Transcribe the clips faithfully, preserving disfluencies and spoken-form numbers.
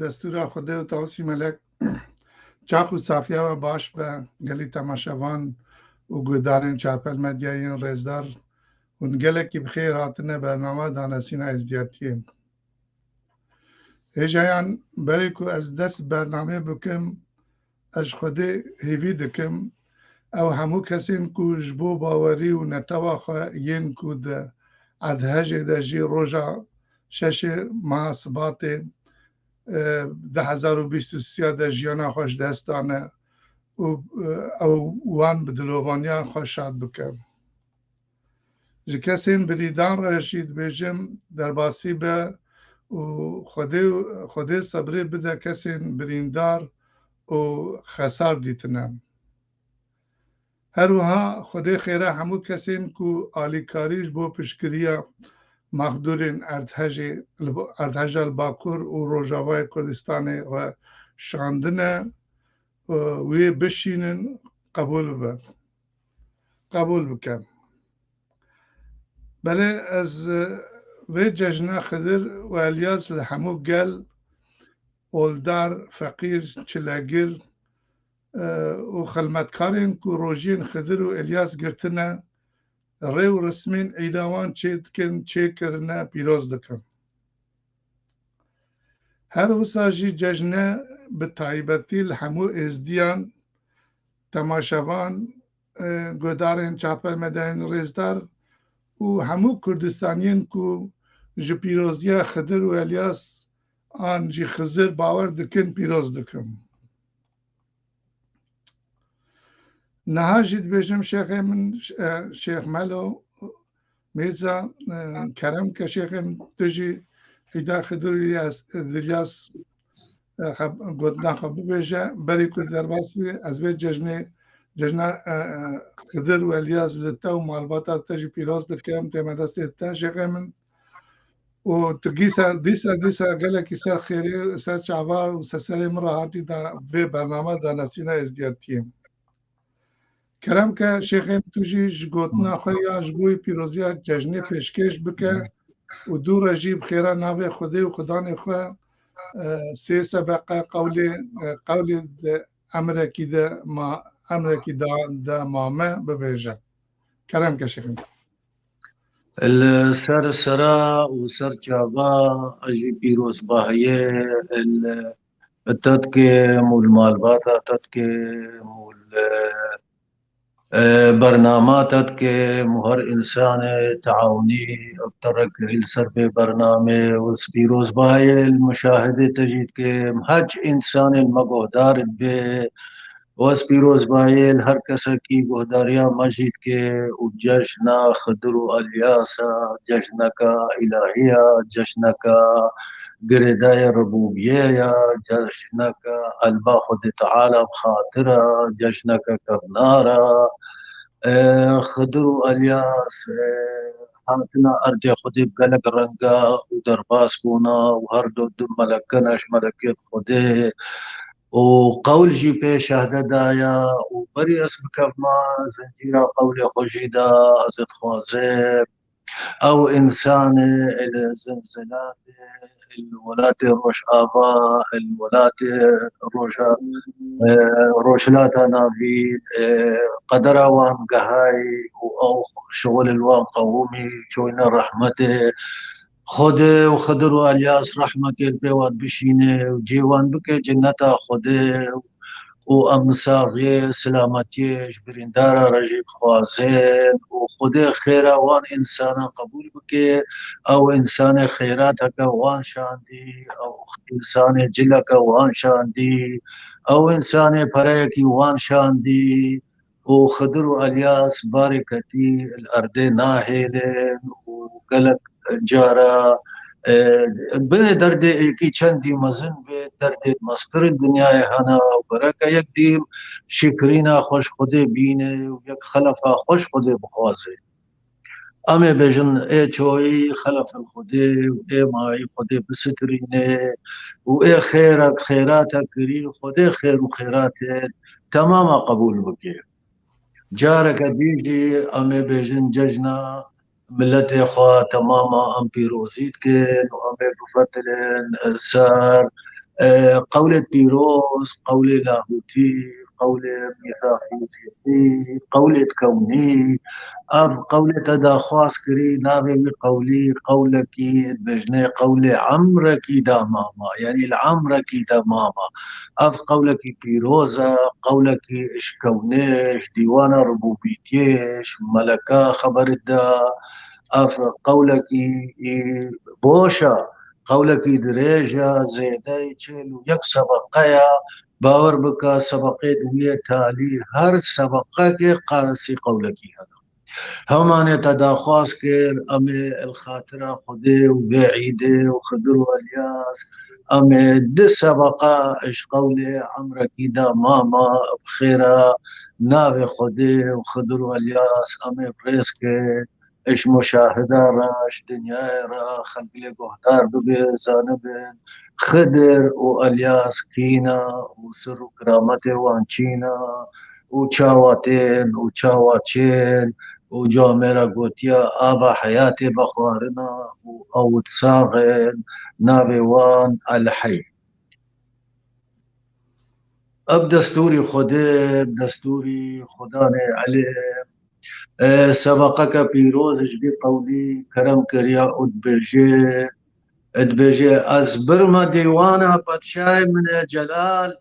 Destûra Xwedê û Tawusî Melek, çax û safiya we baş be, gelî temaşevan û guhdarên Çarpel Medyayên rêzdar, hûn gelekî bi xêr hatine bernama Danesîna Êzdiyatiyê. Hêjayan, berê ku ez dest bernamê bikim, ez ji Xwedê hêvî dikim, ew hemû kesên ku ji bo bawerî û netewa xwe yên ku di erdhejê de jî roja şeşê meha Sibatê, e, du hezar û bîst û sê de jiyana xwe ji dest dane û, e, ew wan bi dilovaniya xwe şad bike. Ji kesên birîndan re jî dibêjim, derbasî be û Xwedê, Xwedê sebrê bide kesên birîndar û xesar dîtine. Her wiha Xwedê xêra hemû kesên ku alîkarî ji bo piştgiriya mexdûrên erdhejê, li bo-, erdheja li Bakur û Rojavayê Kurdistanê re şandine, wê bişînin, qebûl bibe. Qebûl bike. Belê ez, e, vê cejna Xidir û Elyas li hemû gel, oldar, feqîr, çilegir, e, û xilmetkarên ku rojiyên Xidir û Elyas girtine, rê û rismên îda wan çê dikin, çê kirine, pîroz dikim. Her wisa jî cejne bi taybetî li hemû êzdiyan, temaşevan, e, guhdarên Çarpel Medyayên rêzdar û hemû Kurdistaniyên ku ji pîroziya Xidir û Elyas an jî Xizir bawer dikin, pîroz dikim. Niha jî dibêjim şêxê min, e, Şêx Melo Mîrza, e, kerem ke şêxê min, tu jî îda Xidir û Îlyas, Îlyas, e, xeb-, gotina xwe bibêje, berî ku derbas bî, ez vê cejnê, cejna, e, e, Xidir û Elyas li te û malbata te jî pîroz dikim, tême destê te şêxê min. Û tu gîsa, dîsa, dîsa gelekî ser xêrê, ser çava û ser serê min re hatî da vê bername Danesîna Êzdiyatiyê. Kerem ke şêxê min, tu jî ji gotina xwe ya ji bo pîroziya cejnê pêşkêş bike û dû re jî bi xêra navê Xwedê û Xudanê xwe, e, sê sebeqe qewlê, e, qewlê de emrekî de ma, emrekî da, de mame bibêje. Kerem ke şêxê min. Li ser sera û ser çava ez jî pîrozbahiyê li te dikim û li malbata te dikim û li, e, bernama te dikim û her însanê teawnî ev te re kirî li ser vê bernamê û ez pîrozbahiyê li muşahidê te jî dikim. Her însanê li me guhdar dibe, û ez pîrozbahiyê li her kesekî guhdariya me jî dike û cejna Xidir û Elyasa, cejneka îlahî ya, cejneka girêdayê ribûbiyê ya, cejneka elba Xwedê Teala bi xatir e, cejneke kevnar e. E, Xidir û Elyas, e, hatina erdê Xwedê bi gelek renga û derbas bûna û her du, du melekena ji melekên Xwedê û qewl jî pê şehde daye û berî ez bikevma zincîra qewlê xwe jî da, ez dixwazim ew însanê li Zinzilatê, li welatê Rojava, li welatê Roja-, e, Rojhilata Navîn, e, qedera wan gehayî û ew şixul li wan qewimî, çoyne rehmetê. Xwedê û Xidir û Elyas rehmekê li pê wan bişîne û cihê wan bike cenneta Xwedê û em saxiyê, selametiyê ji birîndara re jî dixwazin û Xwedê xêra wan însanan qebûl bike. Ew însanê xêrateke wan şandî, ew însanê cileke wan şandî, ew însanê pereyekî wan şandî. û Xidir û Elyas barê ketî li erdê nahêlin û gelek cara, e, bê derdê êkî çendî mezin bê, derdê mestir dinyayê hene û gereke yek dîm şikrîna xwe ji Xwedê bîne û yek xelefa xwe ji Xwedê bixwaze. Em ê bêjin, ê çoyî xelef li Xwedê û ê mayî Xwedê bisitirîne û ê xêrek, xêratek kirî, Xwedê xêr û xêratê temama qebûl bike. Careke dî jî em ê bêjin cejna miletê xwe temama em pîrozî dikin û em ê bifetilin ser E, qewlê pîroz, qewlê lahûtî, qewlê mîsaqî zîqî, qewlê kewnî, ev qewlê te daxwaz kirî, navê wî qewlî, qewlekî dibêjinê qewlê emrekî da mama, yanî li emrekî de mama. Ev qewlekî pîroz e, qewlekî ji kewnê, ji dîwana rubûbîtiyê, ji meleka xeber da. Ev qewlekî, e, boş e, qewlekî dirêj e, zêdeyî çil û yek sebeqe ye. Bawer bike, sebeqê di wî yê talî, her sebeqekê qasî qewlekî hene. Hemanê te daxwaz kir, em ê li xatira Xwedê û vê îdê û Xidir û Elyas, em ê di sebeqa ji qewlê emrekî da mama, bi xêra navê Xwedê û Xidir û Elyas, em ê bi rêz kir. Ji muşahida re, ji dinyayê re xelk lê guhdar bibe, zanibin Xidir û Elyas kî ne û sir û kirametê wan çî ne û çawa tên û çawa çên û camêra gotiya ava heyatê vexwarina û ew di sax in, navê wan El Hey. Ev destûrî Xwedê, destûrî Xudanê Elê. E, sebeqeke pîroz ji vî qewlî kerem kiriya û dibêje, dibêje, Ez birme dîwana padşahê min ê celal,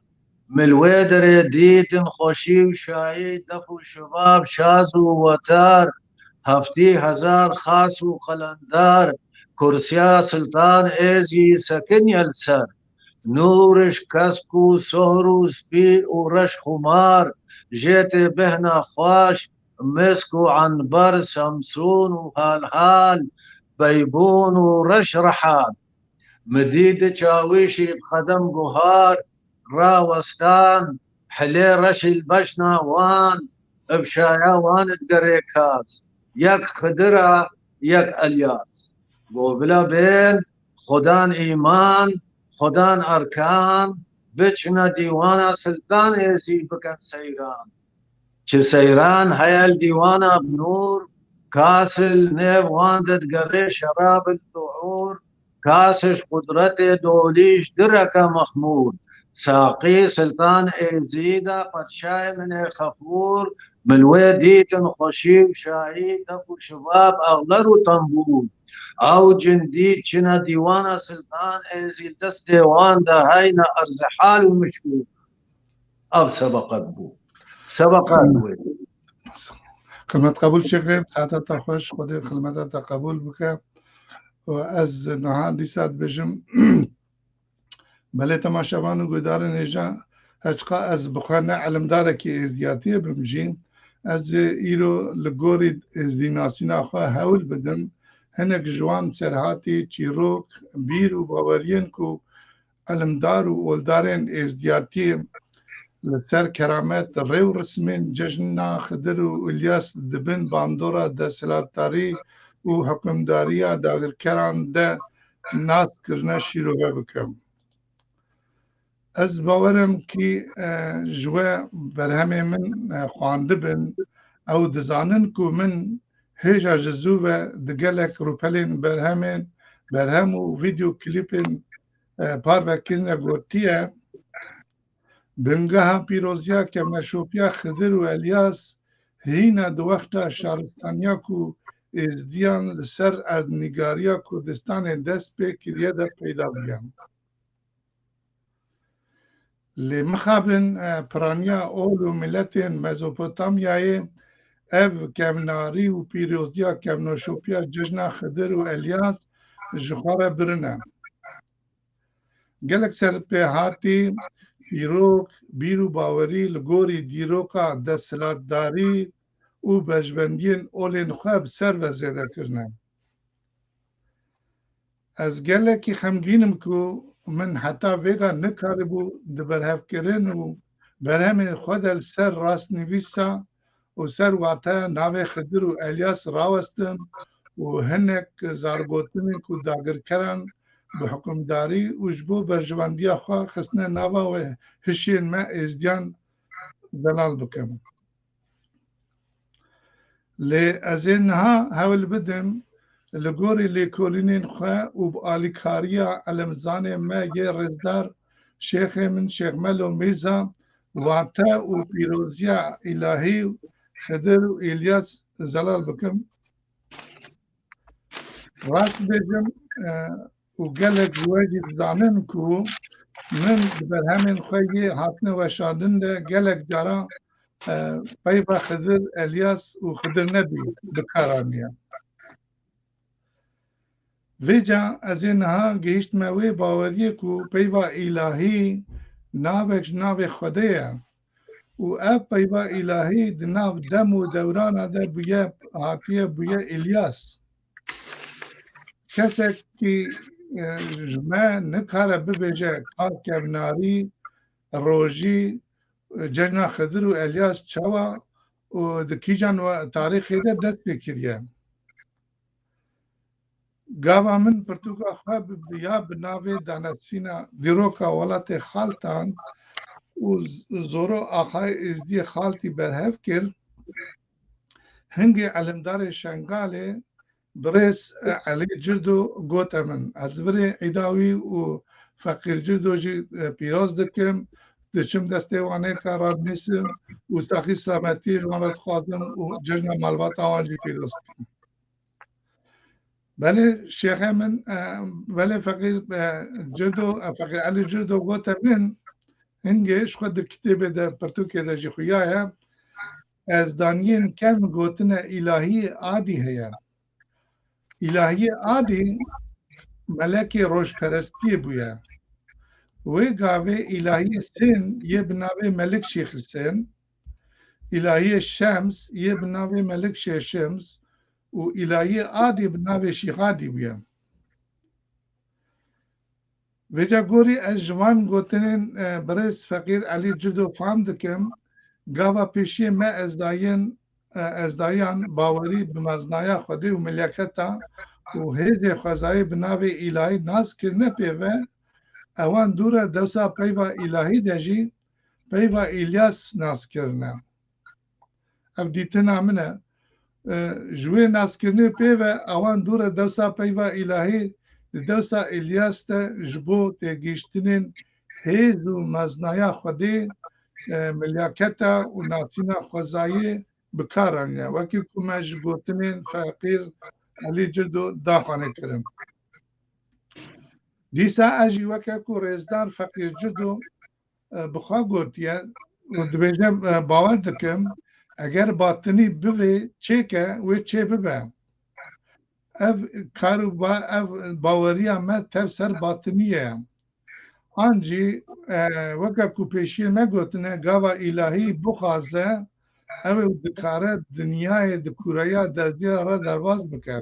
min li wê derê dîtin xweşî û şayî, def û şibab, şaz û wetar, heftî hezar xas û qelendar, kursiya siltan ê zî sekiniye li ser. Nûr ji kesk û sohr û spî û reş xumar, jê tê bêhna xweş, misk û enber, semsûn û halhal, beybûn û reş rihal. Mi dî di çawîşî bi qedem guhar rawestan, hilê reşî li beşna wan, bi şaya wan digerê kas, yek Xidir e, yek Elyas. Go bila bên, Xudan îman, Xudan erkan, biçine dîwana siltan êzî bikin seyran. Çi seyran heye li dîwana bi nûr, kas li nêv wan de digerê şerab li duhûr, kas ji qudretê dolî ji direke mexmûr. Saqî siltan êzîda padşahê min ê xefûr, min wê dîtin xweşî û şahî, def û şibab, exler û tembûr. Ew cindî çine dîwana siltan êzî destê wan de heyne erzihal û mişûr. Ev sebeqet bû. Sebeqet wê. Xilmet qebûl şêxê, saeta te xweş, Xwedê xilmeta te qebûl bike. Û ez niha dîsa dibêjim, belê temaşevan û guhdarên hêja, heçqa ez bi xwe ne elimdarekî êzdiyatiyê bim jî, ez ê îro li gorî êzdînasîna xwe hewl bidim, hinek ji wan serhatî, çîrok, bîr û baweriyên ku elimdar û oldarên êzdiyatiyê li ser keramet, rê û rismên cejna Xidir û Îlyas di bin bandora desthilatdarî û hukimdariya dagirkeran de nas kirine şîrove bikim. Ez bawer im kî, e, ji we berhemê min, e, xwendibin, ew dizanin ku min hêja ji zû ve di gelek rûpelên berhemên, berhem û vîdeo klîpên, e, parve kirine gotiye, bingeha pîroziya kevneşopiya Xidir û Elyas hîna di wexta şaristaniya ku êzdiyan li ser erdnîgariya Kurdistanê dest pê kiriye de peyda bûye. Lê mixabin, e, piraniya ol û miletên Mezopotamyayê ev kevnarî û pîroziya kevnoşopiya cejna Xidir û Elyas ji xwe re birine. Gelek serpêhatî, çîrok, bîr û bawerî li gorî dîroka desthilatdarî û berjwendiyên olên xwe bi ser ve zêde kirine. Ez gelekî xemgîn im ku min heta vêga nikaribû di berhevkirin û berhemên xwe de li ser rastnivîsa û ser wateya navê Xidir û Elyas rawestim û hinek zargotinên ku dagirkeran bi hukimdarî û ji bo berjewendiya xwe xistine nava wê hişên me êzdiyan delal bikim. Lê ez ê niha hewl bidim li gorî lêkolînên xwe û bi alîkariya elemzanê me yê rêzdar şêxê min Şêx Melo Mîrza wate û pîroziya îlahî Xidir û Îlyas zelal bikim. Rast bêjim, e, û gelek ji we jî dizanin ku min di berhemên xwe yê hatine weşandin de gelek caran, e, peyva Xidir, Elyas û Xidir Nebî bi kar aniye. Vêca ez ê niha gihîştime wê baweriyê ku peyva îlahî navek ji navê Xwedê ye û ev peyva îlahî di nav dem û dewrana de bûye, hatiye bûye Îlyas. Kesekî, e, ji me nikare bibêje ka kevnarî, rojî, e, cejna Xidir û Elyas çawa û di kîjan we-, tarîxê de dest pê kiriye. Gava min pirtûka xwe bi, bi, ya bi navê Danasîna Dîroka Welatê Xaltan û Z-, Zoro Axayê Êzdiyê Xaltî berhev kir, hingê elimdarê Şengalê birêz, e, Elî Cirdo gote min. Ez virê îda wî û Feqîr Cirdo jî, e, pîroz dikim, diçim destê wan ê ka radinîsim û saxî selametî ji wan re dixwazim û cejna malbata wan jî pîroz dikim. Belê şêxê min, e, belê Feqîr, e, Cirdo, e, Feqîr Elî Cirdo gote min, hingê ji xwe di kitêbê de, pirtûkê de jî xuya ye, ez daniyên kevn gotine îlahiyê Adî heye. Îlahiyê Adî melekê rojperestiyê bûye. Wê gavê îlahiyê Sên yê bi navê Melik Şêx Husên, îlahiyê Şems yê bi navê Melik Şêx Şems û îlahiyê Adî bi navê Şêx Adî bûye. Vêca gorî ez ji van gotinên, e, birêz Feqîr Elî Cirdo fam dikim, gava pêşiyê me ezdayên, e, ezdayan bawerî bi meznaya Xwedê û milyaketa û hêzê xwezayê bi navê îlahî nas kirine pê ve, ewan dûre dewsa peyva îlahî de jî peyva Îlyas nas kirine. Ev dîtina min e. E, ji wê naskirinê pê ve ewan dûre dewsa peyva îlahî, di dewsa Îlyas de ji bo têgihiştinên hêz û meznaya Xwedê, e, milyaketa û nasîna xwezayê bi kar anîne. Wekî ku me ji gotinên Feqîr Elî Cirdo daxuyanî kirin. Dîsa ez jî weke ku rêzdar Feqîr Cirdo e, bi xwe gotiye û dibêje, e, bawer dikim, eger batinî bivê çêke, wê çê bibe. Ev kar û ba-, ev baweriya me tev ser batiniyê ye. An jî, e, weke ku pêşiyê me gotine, gava îlahî bixwaze, ew ê dikare dinyayê di kûreya derdiya re derbas bike.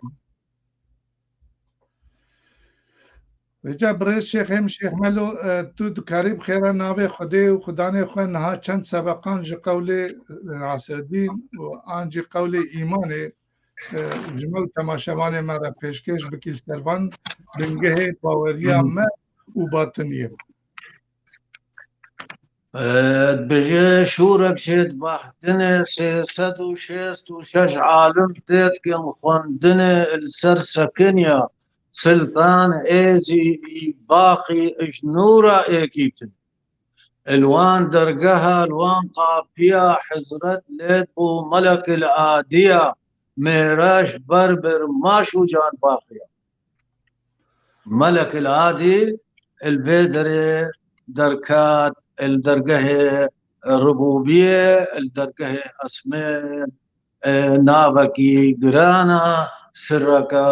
Vêca birêz Şêxê min Şêx Melo, e, tu dikarî bi xêra navê Xwedê û Xudanê xwe niha çend sebeqan ji qewlê, e, Nasreddîn û an jî qewlê îmanê, e, ji me û temaşevanê me re pêşkêş bikî li ser van bingehê baweriya Hı hı. me û batiniyê. E, dibêje şûrek jê dibahdine, sê sed û şêst û şeş alim tê dikin xwendinê, li ser sekiniya Siltan Êzî Baqî ji nûra êkîtin. Li wan dergeha, li wan qapiya hizret lê bû melekil adiya, mêraş ber bir maş û can baqiya. Melekil Adî li vê derê derket, li dergehê ribûbiyê, li dergehê esmê, e, navekî giran e, sirreke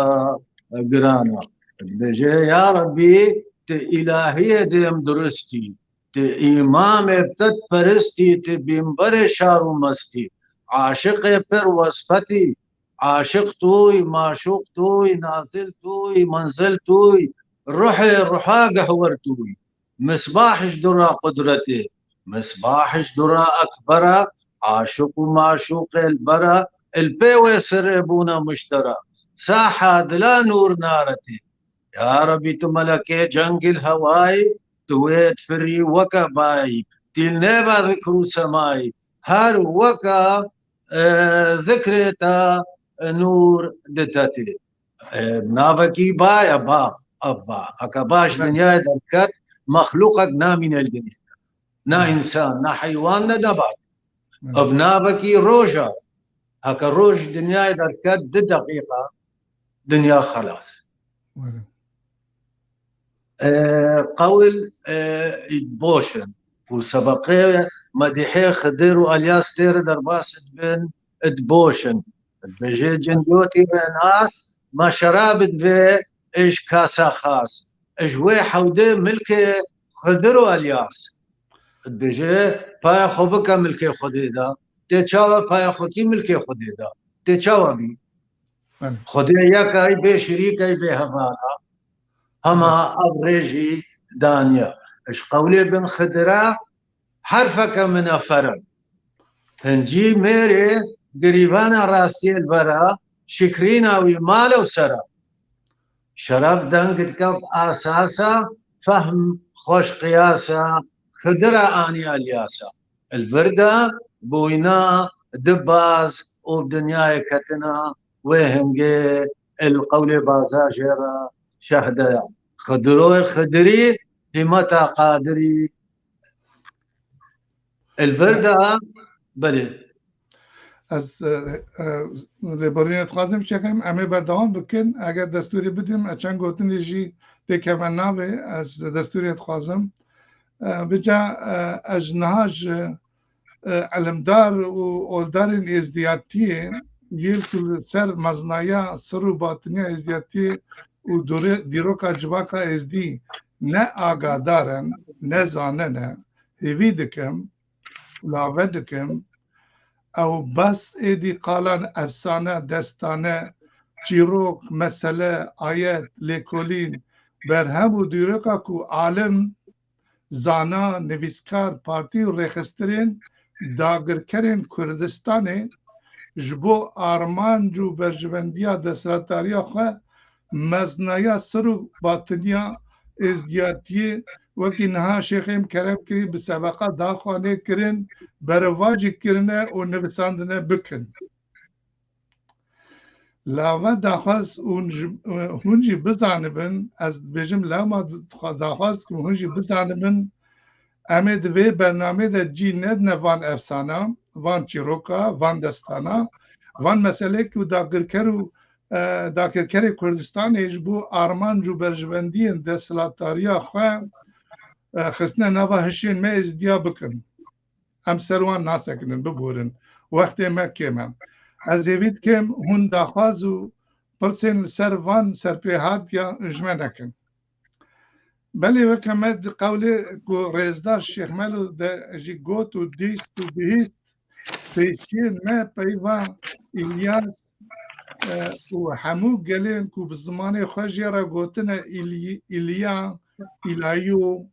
giran e. Dibêje, ya Rebbî, tu îlahiyê dêm durustî, tu îmamê te peristî, tu bînberê şar û mestî, aşiqê pir wesfetî, aşiq tûy, maşûq tûy, nazil tûy, menzil tûy, ruhê ruha gehwer tûy. Misbah ji dura qudretê, misbah ji dura ekbera, aşiq û maşûqê li bera, li pê wê sirê bûne miştera. Saha dila nûr naretê. Ya Rebî, tu melekê cengil hewayî, tu wê difirî weke bayî, tîl nêbe zikr û semayî, her weke, e, zikrê te, e, nûr ditetê. E, navekî ba ye, ba, ev ba. Heke ba ji dinyayê derket, mexlûqek namîne li dinyê. Na însan, na heywan, ne nebat. Ev navekî roja. Heke roj dinyayê derket, du deqîqa, dinya xelas. Ee, qewil, ee, îd boş in. Û sebeqê medîhê Xidir û Elyas têr derbas dibin, id boş in. Dibêje cindotî rênas, ma şerab divê ij kasa xas. Ij wê hewdê milkê Xidir û Elyas. Dibêje paya xwe bike milkê Xwedê de. Tê çawa paya xwe kî milkê Xwedê de? Tê çawa bî? Belê. Xwedê yek e, bê şirîk e, bê heval e. Hema ev rê jî daniye. Ji qewlê bin Xidira herfeke min e fere. Pincî mêrê girîvana rastiyê li vera, şikrîna wî male û sere. Şeref deng dike asasa, fehm xweş qiyasa, Xidira aniya Elyasa. Li vir de bûyna du baz û bi dinyayê ketina wê hingê li qewlê baza jê re şehdeya. Xidiroyê Xidirî, hîmeta Qadirî. Li vir de, belê. Ez, e, e, lêborînê dixwazim çêkim, em ê berdewam bikin. Eger destûrê bidim, ez çend gotinê jî pêkeve navê, ez destûrê dixwazim. E, bica, e, ez niha ji, e, elimdar û oldarên êzdiyatiyê, yê ku li ser meznaya sir û batiniya êzdiyatiyê û dore-, dîroka civaka êzdî ne agadar in, ne zanine, hêvî dikim, lave dikim, ew bes êdî qalan efsane, destane, çîrok, mesele, ayet, lêkolîn, berhem û dîroka ku alim, zana, nivîskar, partî û rêxistirên dagirkerên Kurdistanê ji bo armanc û berjivendiya desthilatdariya xwe meznaya sir û batiniya êzdiyatiyê, wekî niha şêxê min kerem kirî, bi sebeqa daxwanê kirin, berevajî kirine û nivisandine bikin. Lava daxwaz hûn ji, hûn jî bizanibin, ez dibêjim lama daxwaz dikim hûn jî bizanibin, em ê di vê bernamê de cî nedine van efsana, van çîroka, van destana, van meselê ku dagirker û, e, dagirkerê Kurdistanê ji bo armanc û berjivendiyên desthilatdariya xwe, e, xistine nava hişên me êzdiya bikin. Em ser wan nasekinin, biborin. Wextê me kêm e. Ez hêvî dikim hûn daxwaz û pirsên li ser van serpêhatiya ji me nekin. Belê weke me di qewlê ku rêzdar Şêx Melo de jî got û dîst û bihîst, pêşiyên me peyva Îlyas, e, û hemû gelên ku bi zimanê xwe jê re gotine Îlî-, Îlya, Îlayo,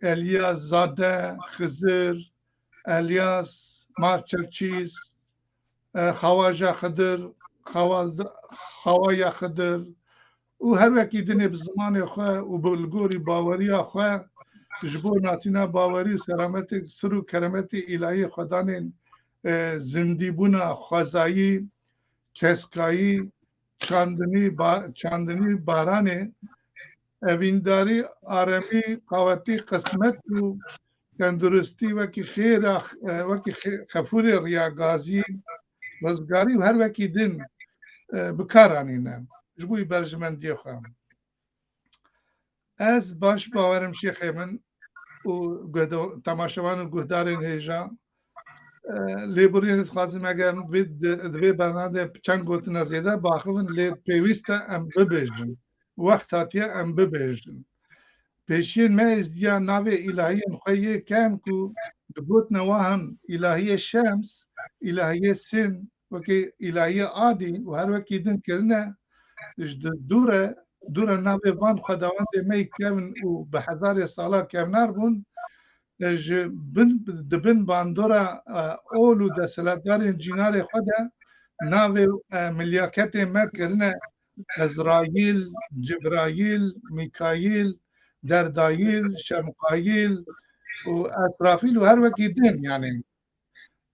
Elyas Zade, Xizir, Elyas, Mar Çerçîs, e, Xawaja Xidir, Xawa-, Xawaya Xidir û her wekî dinê bi zimanê xwe û bi li gorî baweriya xwe ji bo nasîna bawerî û selametê, sir û keremetê îlahiyê xwedanên, e, zindîbûna xwezayî, keskayî, çandinî ba-, çandinî baranê, evîndarî, aremî, qawetî, qismet û tenduristî wekî xêra, e, wekî xê-, xefûrê riya gazî, rizgarî û her wekî din, e, bi kar anîne ji bo berjimendiyê xwe. Ez baş bawerim şêxê min û guhdo-, temaşevan û guhdarên hêja, e, lêborînê dixwazim, eger em vê di, di vê bernamê de çend gotina zêde biaxivin, lê pêwîst e em bibêjin. Wext hatiye em bibêjin. Pêşiyên me êzdiya navê îlahiyên xwe yê kevn ku digotine wa him îlahiyê Şems, îlahiyê Sin, wekî îlahiyê Adî û her wekî din kirine, ji di dûre, dûre navê van xwedawendê me yê kevn û bi hezarê sala kevnar bûn, e, ji bin, di bin bandora, e, ol û desthilatdarên cînarê xwe de navê, e, milyaketê me kirine Ezrayîl, Cibrayîl, Mîkayîl, Derdayîl, Şemqayîl û Esrafîl û her wekî din, yanî.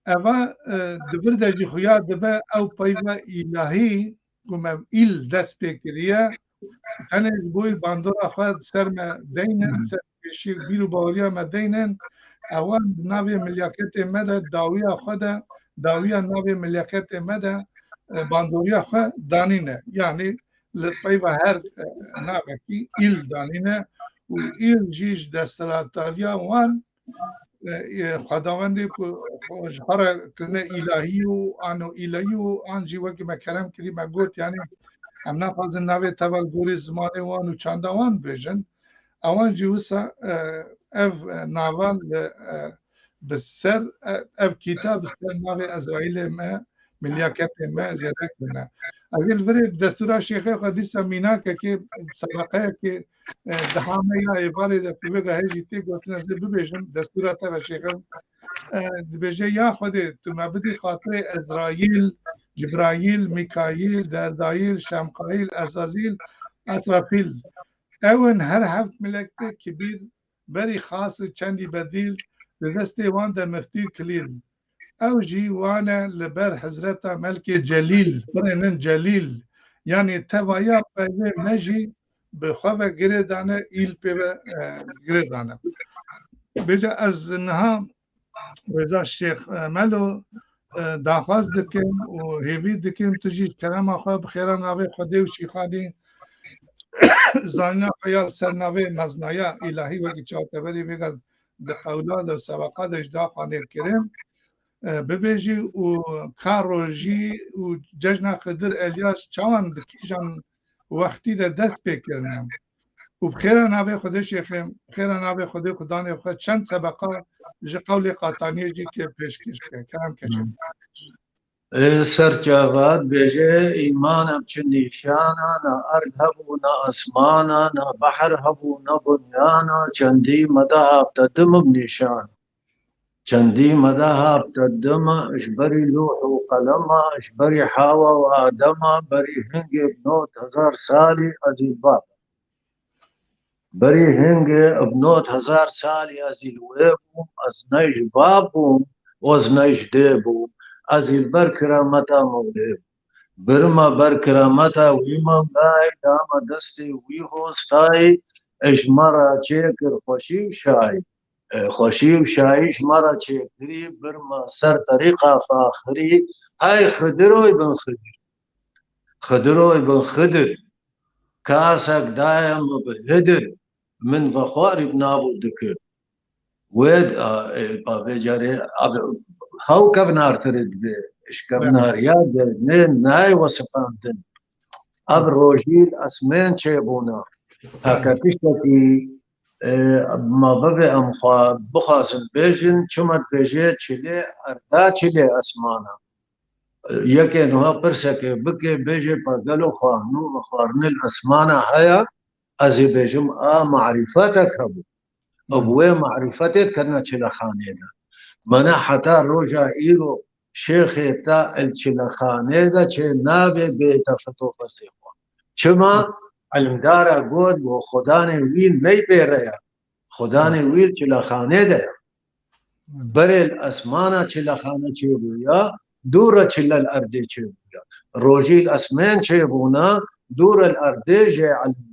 Eva, e, di vir de jî xuya dibe ew peyva îlahî ku me îl dest pê kiriye, tenê ji bo bandora xwe di ser me deynin, ser şî bîr û baweriya me deynin, ewan di navê milyaketê me de dawiya xwe de, dawiya navê milyaketê me de, e, bandoriya xwe danîne. Yanî li peyva her, e, navekî îl danîne û îl jî ji desthilatdariya wan, e, e, xwedawendê ku xwe ji xwe re kirine îlahî û an û îlahî û an jî wekî me kerem kirî me got, yanî em naxwazin navê teval gorî zimanê wan û çanda wan bêjin. Ewan jî wisa, e, ev, e, nava li, e, bi ser, e, ev kîta bi ser navê Ezraîlê me, milyaketê me zêde kirine. Ez ê li virê destûra şêxê xwe dîsa mînakekê, sebeqeyekê, e, diha me ya êvarê de ku vêga hê jî tê gotin, ez ê bibêjim, destûra te ve şêxim. E, dibêje, ya Xwedê, tu me bidî xatirê Ezraîl, Cibraîl, Mîkaîl, Derdayîl, Şemxaîl, Ezazîl, Esrafîl. Ew in her heft milekte kibîr, berî xas û çendî bedîl, di destê wan de miftî kilîl. Ew jî wane li ber Hezreta Melkê Celîl, birênin Celîl. Yanî tevaya peyvê me jî bi xwe ve girê dane, îl pê ve, e, girê dane. Bêje ez niha Rêza Şêx, e, Melo, e, daxwaz dikim û hêvî dikim tu jî ji kerema xwe bi xêra navê Xwedê û Şîxanî zanîna xwe ya li ser navê meznaya îlahî wekî çateverî vêga di qewla de û sebeqa de ji daxwa nêkirin, e, bibêjî û ka rojî û cejna Xidir Elyas çawan di kîjan wextî de dest pê kirine. Û bi xêra navê Xwedê şêxê, bi xêra navê Xwedê ku danê xwe çend sebeqa ji qewlê Qataniyê jî kê pêşkêş bike. Kerem keçin. Ê serçava dibêje, îmana bi çi nîşana, na erd hebû, na esmana, na behr hebû, na bunyana, çendî me de hafte dim bi nîşan. Çendî me de hafte dim, ji berî lûh û qelema, ji berî Hawa û Adema, berî hingê bi nod hezar salî ez î li bab. Berî hingê bi nod hezar salî ez î li wê bûm, ez ne ji bab bûm û ez ne ji dê bûm. Ez î li ber kirameta Mewlê bûm. Birma ber kirameta wî mangayî, dama destê wî hostayî, ji me re çêkir xweşî û şayî. E, xweşî û şayî ji me re çêkirî, birma ser terîqa faxirî, hey Xidiroy bin Xidir. Xidiroy bin Xidir. Kasek daye min bi hidir, min vexwarî bi nav û dikir. Wê, a, e, a, vê carê, a, hew kevnartir dibe, ji kevnariya de ne nayê wesifandin. Ev rojî li esmên çêbûna. Heke tiştekî, e, ma bibe em xwe bixwazin bêjin, çima dibêje çilê erda çilê esmana. Yekê niha pirseke bike, bêje, pa gelo xwarin û vexwarinê li esmana heye? Ez ê bêjim, a marîfetek hebû. Û bi wê marîfetê diketine çilexanê de. Mene heta roja îro şêxê te li çilexanê de çê nabê bêhte fitofesê xwe. Çima? Ilmdara got, got, Xudanê wî ney bê re ye. Xudanê wî li çilexanê de ye. Berê li esmana çilexane çêbûya, dû re çile li erdê çêbûya. Rojî li esmên çêbûna, dû re li erdê jê elmîna.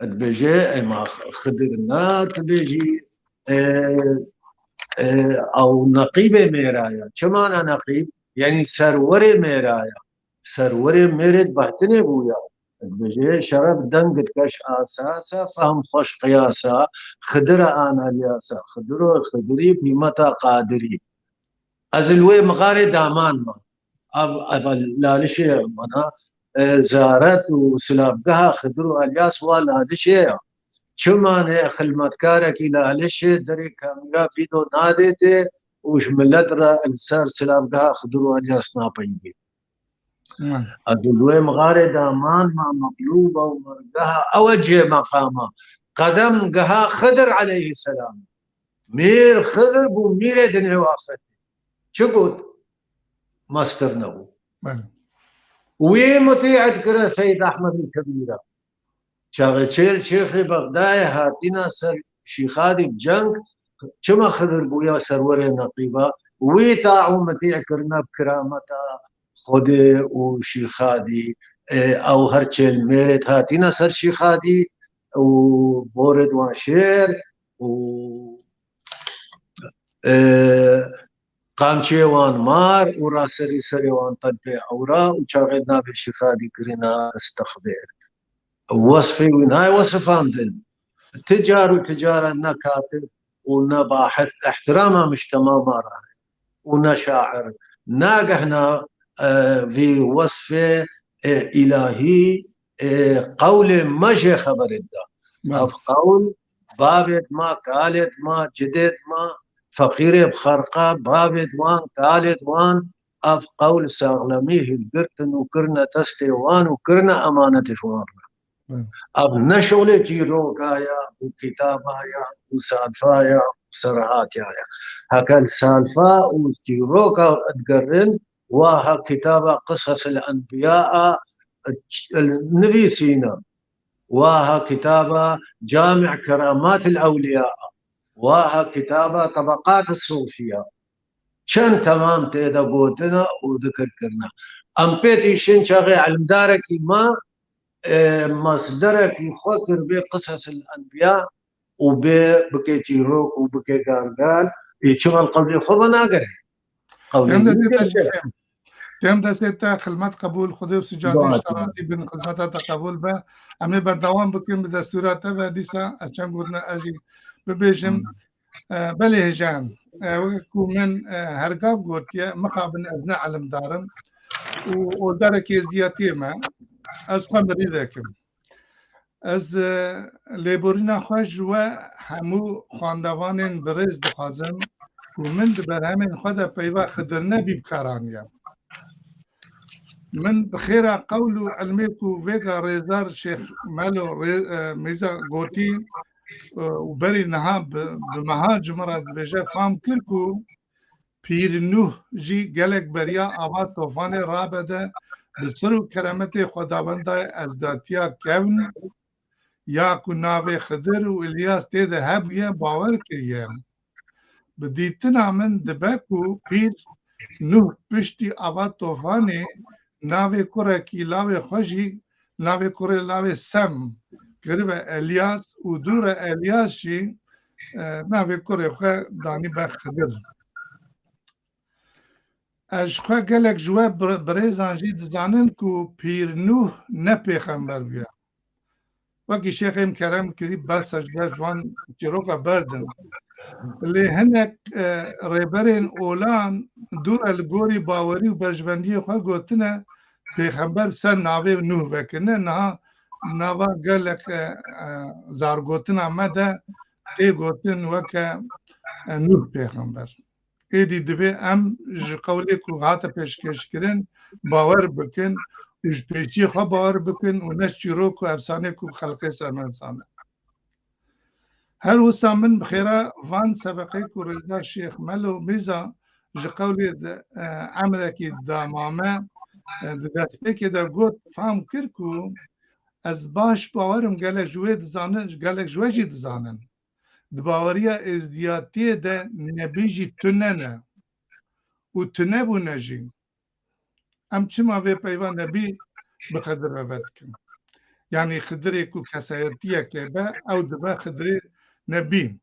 Dibêje, ema Xidir na dibêjî, e, e, ew neqîbê mêra ye. Çima ne neqîb? Yanî serwerê mêra ye. Serwerê mêrê di behtinê bûya. Dibêje, şeref deng dikeş asasa, fehm xweş qiyasa, Xidira ana liyasa. Xidiro, Xidirî, bîmeta Qadirî. Ez li wê mixarê daman me. Ev, ev lalişê mana, e, zaret û silavgeha Xidir û Elyas wa lalişê ya. Çima ne xilmetkarekî lalişê derê kamîra vîdo nadê tê û ji milet re li ser silavgeha Xidir û Elyas napeyivî? Ez li wê mixarê daman me, meqlûba û mergeha ew e cihê meqama. Qedemgeha Xidir aleyhisselam. Mîr Xidir bû mîrê dinê û axirê. Çi got? Mestir nebû. Wî mutî dikire Seyyid Ehmed el Kebîra. Çaxê çêl Şêxê Bexdayê hatîna ser Şîxadî bi ceng, çima Xidir bûya serwerê neqîba? Wî taû mitî kirine bi kirameta Xwedê û Şîxadî, e, ew her çêl mêrêt hatîne ser Şîxadî, û borê di wan şêr û, e, qamçiyê wan mar û raserî serê wan telpê ewra û çaxê navê şîxadî kirîna istexbêr. Wesfê wî nayê wesifandin. Ti car û ti cara ne katib û ne bahis ihtirama mujtema ma re û ne şair. Nagehna, e, vî wesfê, e, îlahî, e, qewlê me jê xeberê dida. Belê. Ev qewl bavêd ma, kalêd ma, cidêd ma, feqîrê bi xerqa, bavêd wan, kalêd wan, ev qewl saxlemî hilgirtin û kirine destê wan û kirine emanetê ji wan re. Hı. Ev ne şolê çîroka ya û kitaba ya û salfa ya û serhatiya ya. Heke li salfa û çîroka digerin, wa ha kitaba Qisas el Enbiya a, nivîsîne. Wa ha kitaba Cami Keramat el Ewliya a. Wa ha kitaba Tabaqat el Sufiya. Çend temam tê de gotina û zikir kirina. Em pê tîşin çaxê elimdarekî me, e, masderekî xwe kir bê Qisas el Enbiya û bê bike çîrok û bike galgal, ê çima li qewlê xwe venagere? Qewlê Em de min zêde gerçe. Em destê te xilmet qebûl, Xwedê û sicadê Dua ji te razî bin, xizmeta te qebûl be. Em ê berdewam bikin bi destûra te ve, dîsa ez çend gotina ez jî bibêjim. Hmm. E, belê hêja, e, weke ku min, e, her gav gotiye, mixabin ez ne elimdar im û oldarekî êzdiyatiyê me, ez xwe mirîdek im. Ez, e, lêborîna xwe ji we hemû xwendevanên birêz dixwazim ku min di berhemên xwe de peyva Xidir Nebî bi kar aniye. Min bi xêra qewl û ilmê ku vêga rêzdar Şêx Melo rê-, e, Mîza gotî, e, û berî niha bi, bi meha ji min re dibêje, fam kir ku Pîr Nûh jî gelek beriya ava tofanê rabede, bi sir û keremetê Xwedawendayê ezdatiya kevn, ya ku navê Xidir û Îlyas tê de hebûye, bawer kiriye. Bi dîtina min dibe ku Pîr Nûh piştî ava tofanê navê kurekî lawê xwe jî, navê kurê lawê Sem kiribe Elyas û dû re Elyas jî, e, navê kurê xwe danî be Xidir. Ez ji xwe gelek ji we bir-, birêzan jî dizanin ku Pîr Nûh ne pêxember bûye. Wekî şêxê min kerem kirî behsa ji ber van çîroka berdin. Lê hinek, e, rêberên olan dû re li gorî bawerî û berjibendiyê xwe gotine pêxember ser navê Nûh vekirine. Niha nava gelek, e, e, zargotina me de tê gotin weke, e, Nûh pêxember. Êdî divê em ji qewlê ku hate pêşkêşkirin bawer bikin û ji pêşiyê xwe bawer bikin û ne çîrok û efsanê ku xelqê ser me nisane. Her wisa min bi xêra van sebeqê ku rêzdar Şêx Melo Mîza ji qewlê de, e, emrekî dama me, e, di destpêkê de got, fam kir ku ez baş bawer im gelek ji wê dizanin, gelek ji we jî dizanin. Di baweriya êzdiyatiyê de nebî jî tune ne û tunebûne jî. Em çima vê peyva nebî bi Xidir re vedikin? Yanî Xidirê ku kesayetiyeke be, ew dibe Xidirê nebî.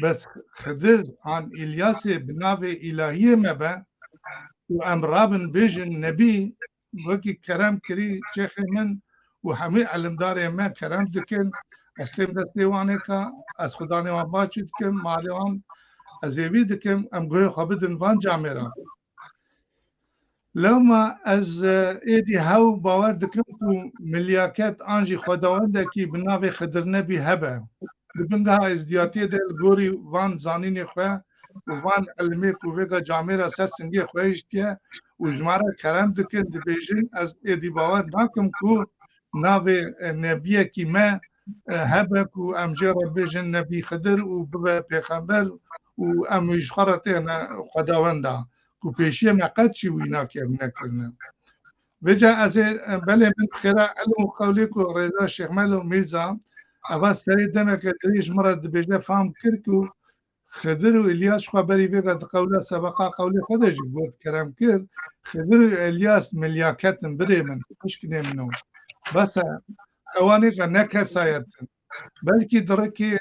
Bes Xidir an Îlyasê bi navê îlahiyê me be û em rabin bêjin nebî, wekî kerem kirî çêxê min û hemî elimdarê me kerem dikin. Ez têm destê wanê ka, ez xudanê wan baçû dikim, malê wan ez êvî dikim, em guhê xwe bidin van camêran. Lewma ez, e, êdî hew bawer dikim ku milyaket an jî xwedawendekî bi navê Xidir Nebî hebe. Di bingeha êzdiyatiyê de li gorî van zanînê xwe û van ilmê ku vêga camêra ser singê xwe hiştiye û ji me re kerem dikin, dibêjin, ez êdî bawer nakim ku navê, e, nebiyekî me, e, hebe ku em jê re bêjin Nebî Xidir û bibe pêxember û em wî ji xwe re têne xwedawenda, ku pêşiyê me qet jî wî nake-, nekirine. Vêca ez ê, e, belê min bi xêra ilm û qewlê ku rêzdar Şêx Melo Mîrza, eva serê demeke dirêj ji min re dibêje, fam kir ku Xidir û Îlyas ji xwe berî vêga di qewla sebeqa qewlê xwe de jî got, kerem kir, Xidir û Îlyas milyaket in, birê min, xwişkinê min o. Bes e, ewanê ke ne kesayet in. Belkî di rikê,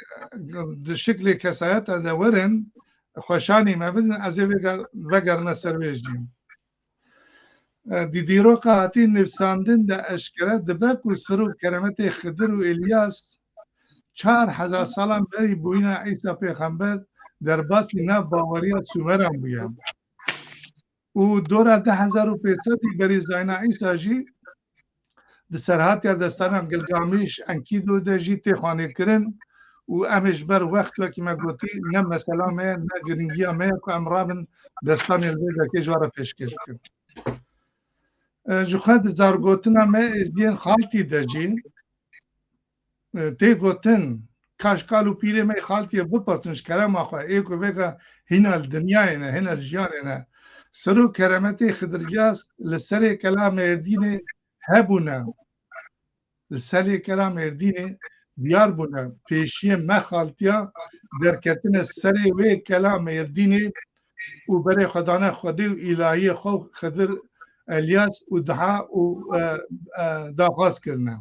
di şiklê kesayeta de werin, xweşanî me bidin, ez ê vega-, vegerime ser wê jî. E, di dîroka hatî nivîsandin de eşkere dibe ku sir û keremetê Xidir û Îlyas çar hezar salan berî bûyîna Îsa pêxember derbasî nav baweriya Sumeran bûye. Û dora du hezar û pênc sedî berî zayîna Îsa jî di serhatiya destana Gilgamîş, Enkîdo de jî tê xwanêkirin û em ê ji ber wext, wekî me gotî, ne mesela me ye, ne giringiya me ye ku em rabin destanê li vê derkê ji we re pêşkêş bikin. E, ji xwe di zargotina me êzdiyên Xaltî de jî, e, tê gotin, kaş kal û pîrê me Xaltiyê bipirsin ji kerema xwe, ê ku vêga hîna li dinyayê ne, hîna li jiyanê ne. Sir û keremetê Xidir Îlyas li serê kela Mêrdînê hebûne. Li serê kela Mêrdînê diyar bûne. Pêşiyê me Xaltiya derketine serê wê kela Mêrdînê û berê xwe dane Xwedê û îlahiyê xwe Xidir Îlyas û dua û, e, e, daxwaz kirine.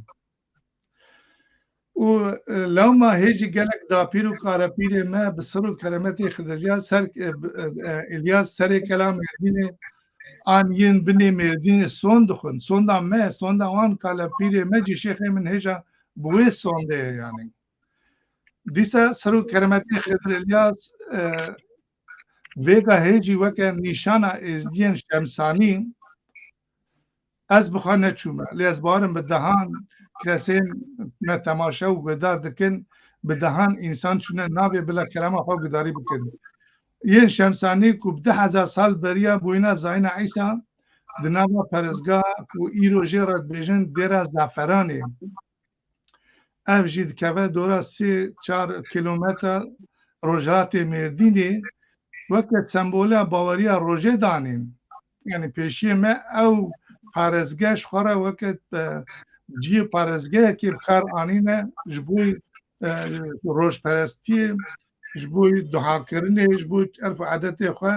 Û, e, lewma hê jî gelek dapîr û kalepîrê me bi sir û keremetê Xidir Îlyas ser, e, bi, e, e, Îlyas serê kela Mêrdînê an yên binê Mêrdînê sond dixwin. Sonda me, sonda wan kalepîrê me jî şêxê min hêja bi wê sondê ye yanî. Dîsa sir û keremetê Xidir Îlyas, e, vêga hê jî weke nîşana êzdiyên Şemsanî, ez bi xwe neçûme. Lê ez bawerim bi dehan kesên me temaşe û guhdar dikin, bi dehan însan çûne navê bila kerema xwe guhdarî bikin. Yên Şemsanî ku bi du hezar sal beriya bûyîna zayîna Îsa di nava perestgeha ku îro jê re dibêjin Dêra Zaferanê. Ev jî dikeve dora sê çar kîlometre rojhilatê Mêrdînê, weke sembola baweriya rojê danîn. Yanî pêşiyê me ew parêzgeh ji xwe re weke, e, cihê parêzgehekê bi kar anîne ji bo, e, rojperestiyê, ji bo duakirinê, ji bo erf û edetê xwe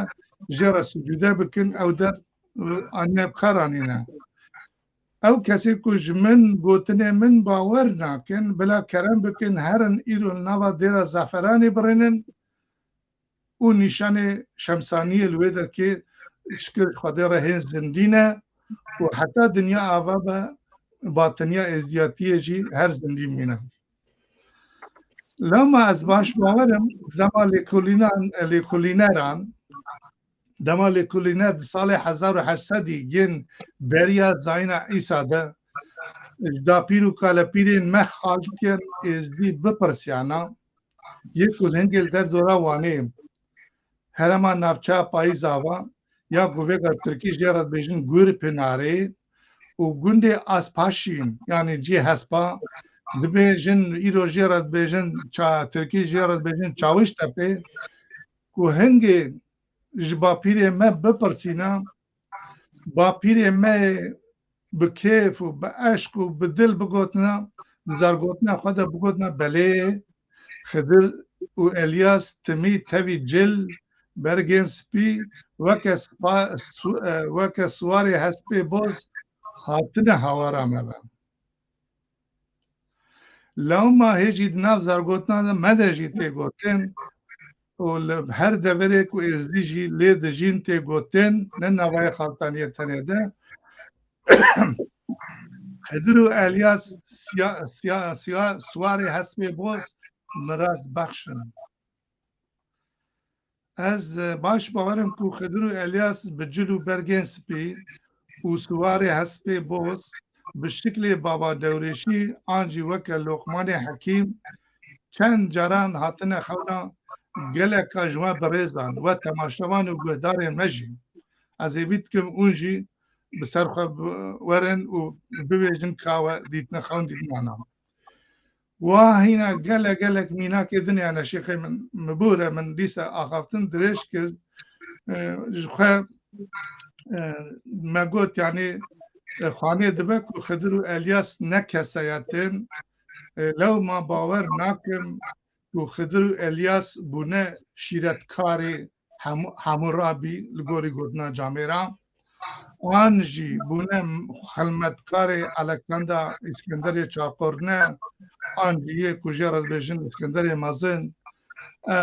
jê re sicûde bikin, ew der, e, anîne bi kar anîne. Ew kesê ku ji min gotinê min bawer nakin, bila kerem bikin, herin îro li nava Dêra Zaferanê birênin û nîşanê Şemsaniyê li wê derkê şikir Xwedê re hên zindî ne û heta dinya ava be, batiniya êzdiyatiyê jî her zindî mîne. Lewma ez baş bawer im, dema lêkolînan, lêkolîneran, dema lêkolîner di salê hezar û heşt sedî yên beriya zayîna Îsa de ji dapîr û kalepîrên me xalkên êzdî bipirsiyana, yê ku hingê li derdora Wanê, herêma navçeya Payîzava, ya ku vêga tirkî jê re dibêjin Gurpinarê, û gundê Aspaşî, yanî cihê hespa, dibêjin, îro jê re dibêjin ça-, tirkî jê re dibêjin Çawiştepê, ku hingê ji bapîrê me bipirsîna, bapîrê me bi kêf û bi eşq û bi dil bigotina, di zargotina xwe de bigotina, belê, Xidir û Elyas timî tevî cil, bergên spî, weke spa-, su-, e, weke siwarê hespê boz hatine hawara me ve. Lewma hê jî di nav zargotina de me de jî tê gotin û li her deverê ku êzdî jî lê dijîn tê gotin, ne navayê Xaltaniyê tenê de. Xidir û Elyas siya-, siya-, siya-, siwarê hespê boz miras bexş in. Ez, e, baş bawer im ku Xidir û Elyas bi cil û bergên spî û siwarê hespê boz bi şiklê Baba Dewrêşî an jî weke Loqmanê Hekîm çend caran hatine xewna geleka ji we birêzan, we temaşevan û guhdarên me jî. Ez hêvî dikim hûn jî bi ser xwe bi-, werin û bibêjin ka we dîtine xewn dîtine nan. Wa hîna gelek gelek mînakê din hene şêxê min, min bûre min dîsa axaftin dirêj kir. E, ji xwe, e, me got, yanî, e, xanê dibe ku Xidir û Elyas ne kesayet in. E, lewma bawer nakim ku Xidir û Elyas bûne şîretkarê Hemû-, Hemûrabî li gorî gotina camêra. an jî bûne xilmetkarê Alexander Îskenderê Çarqorne, an jî yê ku jê re dibêjin Îskenderê Mezin, e,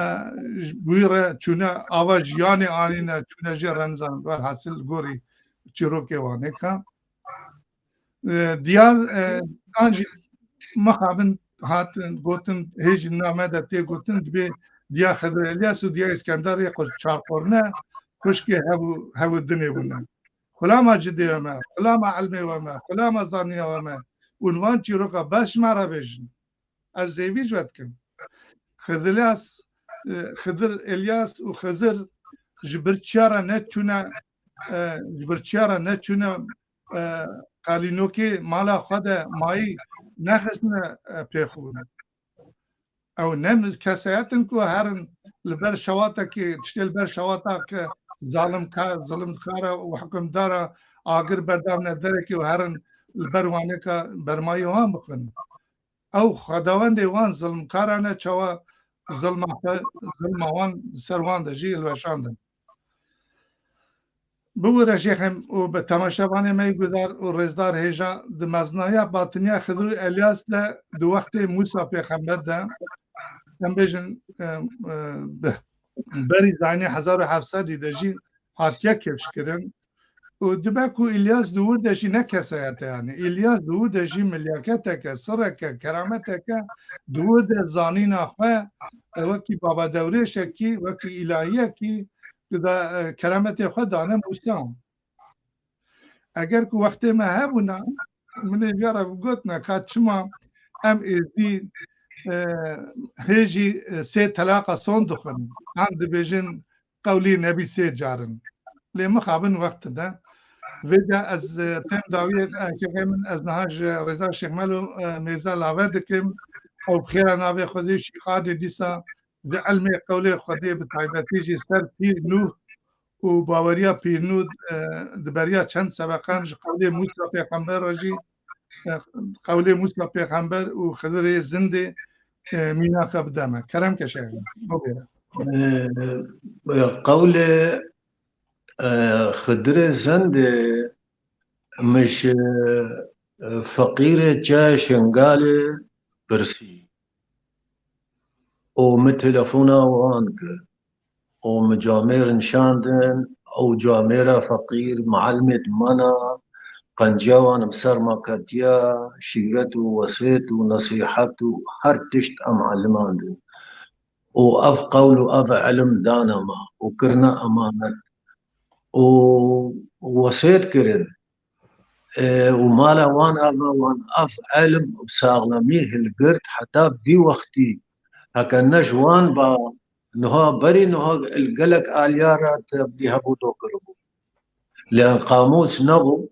ji wî re çûne ava jiyanê anîne, çûne jê re nizan, werhasil gorî çîrokê Wanê ka. E, diyar, e, an jî mixabin hatin gotin, hêjî name de tê gotin, dibê diya Xedir Elyas û diya Îskenderê xwe çar qorne, xwişkê hev û, hev û dinê bûne. Xulama cidê we me, xulama ilmê we me, xulama zanîna we me. Û van çîroka bes ji me re bêjin. Ez zêvî ji we dikim. Xizir Elyas, e, Xizir Elyas û Xizir ji birçiya re neçûne, e, ji birçiya re neçûne, e, qalînokê mala xwe de mayî nexistine, e, pêxûn. Ew ne mi-, kesayet in ku herin li ber şewatekê, tiştê li ber şewateke zalimka-, zilimkara û hikimdara agir berdavne derekê û herin li ber waneka bermayî wan bixin. Ew xwedawendê wan zilmkaran e, çawa zilma xwe, zilma wan li ser wan de jî hilweşandin. Biwire jêxem û bi temaşevanê me yê guhdar û rêzdar hêja di mezinaya batiniya Xidir û Elyas de di wextê Mûsa pêxember de, em bêjin, e, e, bi-, berî zayînê hezar û heft sedî de jî hatiye kifşkirin. Û dibe ku Îlyas di wir de jî ne kesayet e, yanî Îlyas di wir de jî milyaketeke, sirreke, kerameteke, di wir de zanîna xwe, e, wekî baba dewrêşekî, wekî îlahiyekî, di da, e, kerametê xwe dane Mûsa. Eger ku wextê me hebûna, min ê viya re bigotina ka çima em êzdî, e, hê jî, e, sê telaqa son dixwin. An dibêjin qewlî nebî sê carin. Lê mixabin wext de. Vê de ez, e, tem dawiyê, e, kekê min, ez niha ji rêza Şêx Melo, e, mêze lave dikim. Ew bi xêra navê Xwedê şîxanê dîsa di ilmê qewlê Xwedê bi taybetî jî ser pîr Nûh û baweriya pîr Nûh, e, di beriya çend sebeqan ji qewlê Mûsa pêxember re jî, e, qewlê Mûsa pêxember û Xidirê zindê, e, mînaka bide me. Kerem ke şêxê, bibêre. E, qewlê, e, Xidirê zindê min ji, e, feqîrê çiyayê Şingalê pirsî. Û min telefona wan kir. Û min camêr nişandin, ew camêra feqîr, mialimê dimana, qenciya wan bi ser me ketiya, şîret û wesêt û nesîhet û her tişt em elimandin. Û ev qewl û ev ilim dane me û kirine emanet. Û wesêt kirin. E, û mala wan ava wan ev ilm bi saxlemî hilgirt heta vî wextî. Heke ne ji wan ba niha berî niha li gelek aliya re tevlî hebû do kiribû. Lê qamûs nebû,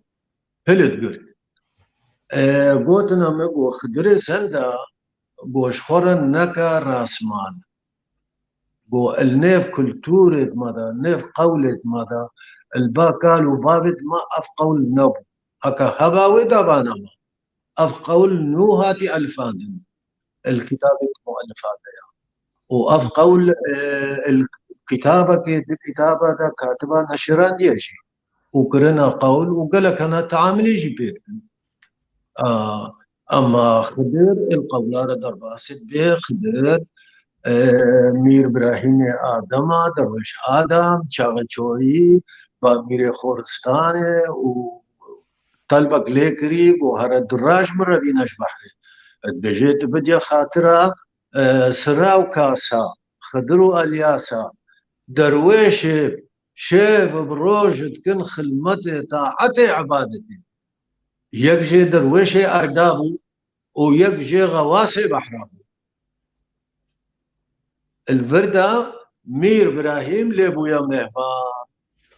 hildigirt. E, gotina me got, Xidirê zenda, got, ji xwe re neke rasmal. Got, li nêv kulturê me de, nêv qewlê me de, li ba kal û babê me ev qewl nebû. Heke heba wê de ba nema. Ev qewl nû hatî elifandin. Li kitabê di muellifa de ye. Û ev qewl, e, li kitabekê, di kitaba de katiba neşirandiye jî. Û kirina qewl û gelek hene teamilê jî pê dikin. A, Ema Xidir, il qewla re derbasî bê, Xidir, e, Mîr Birahîmê Adema, Derwêş Adam, Çaxê Çoyî, ba Mîrê Xoristanê û telbek lê kirî, got, here du roj min re bîne ji behrê. Dibêje, tu bidiya xatira, e, sira û kasa, Xidir û Elyasa, derwêşê şev bi roj dikin xilmetê, taetê, ibadetê. Yek jê derwêşê erda bû û yek jê xewasê behra bû. Li vir de Mîr Birahîm lê bûye mêvan.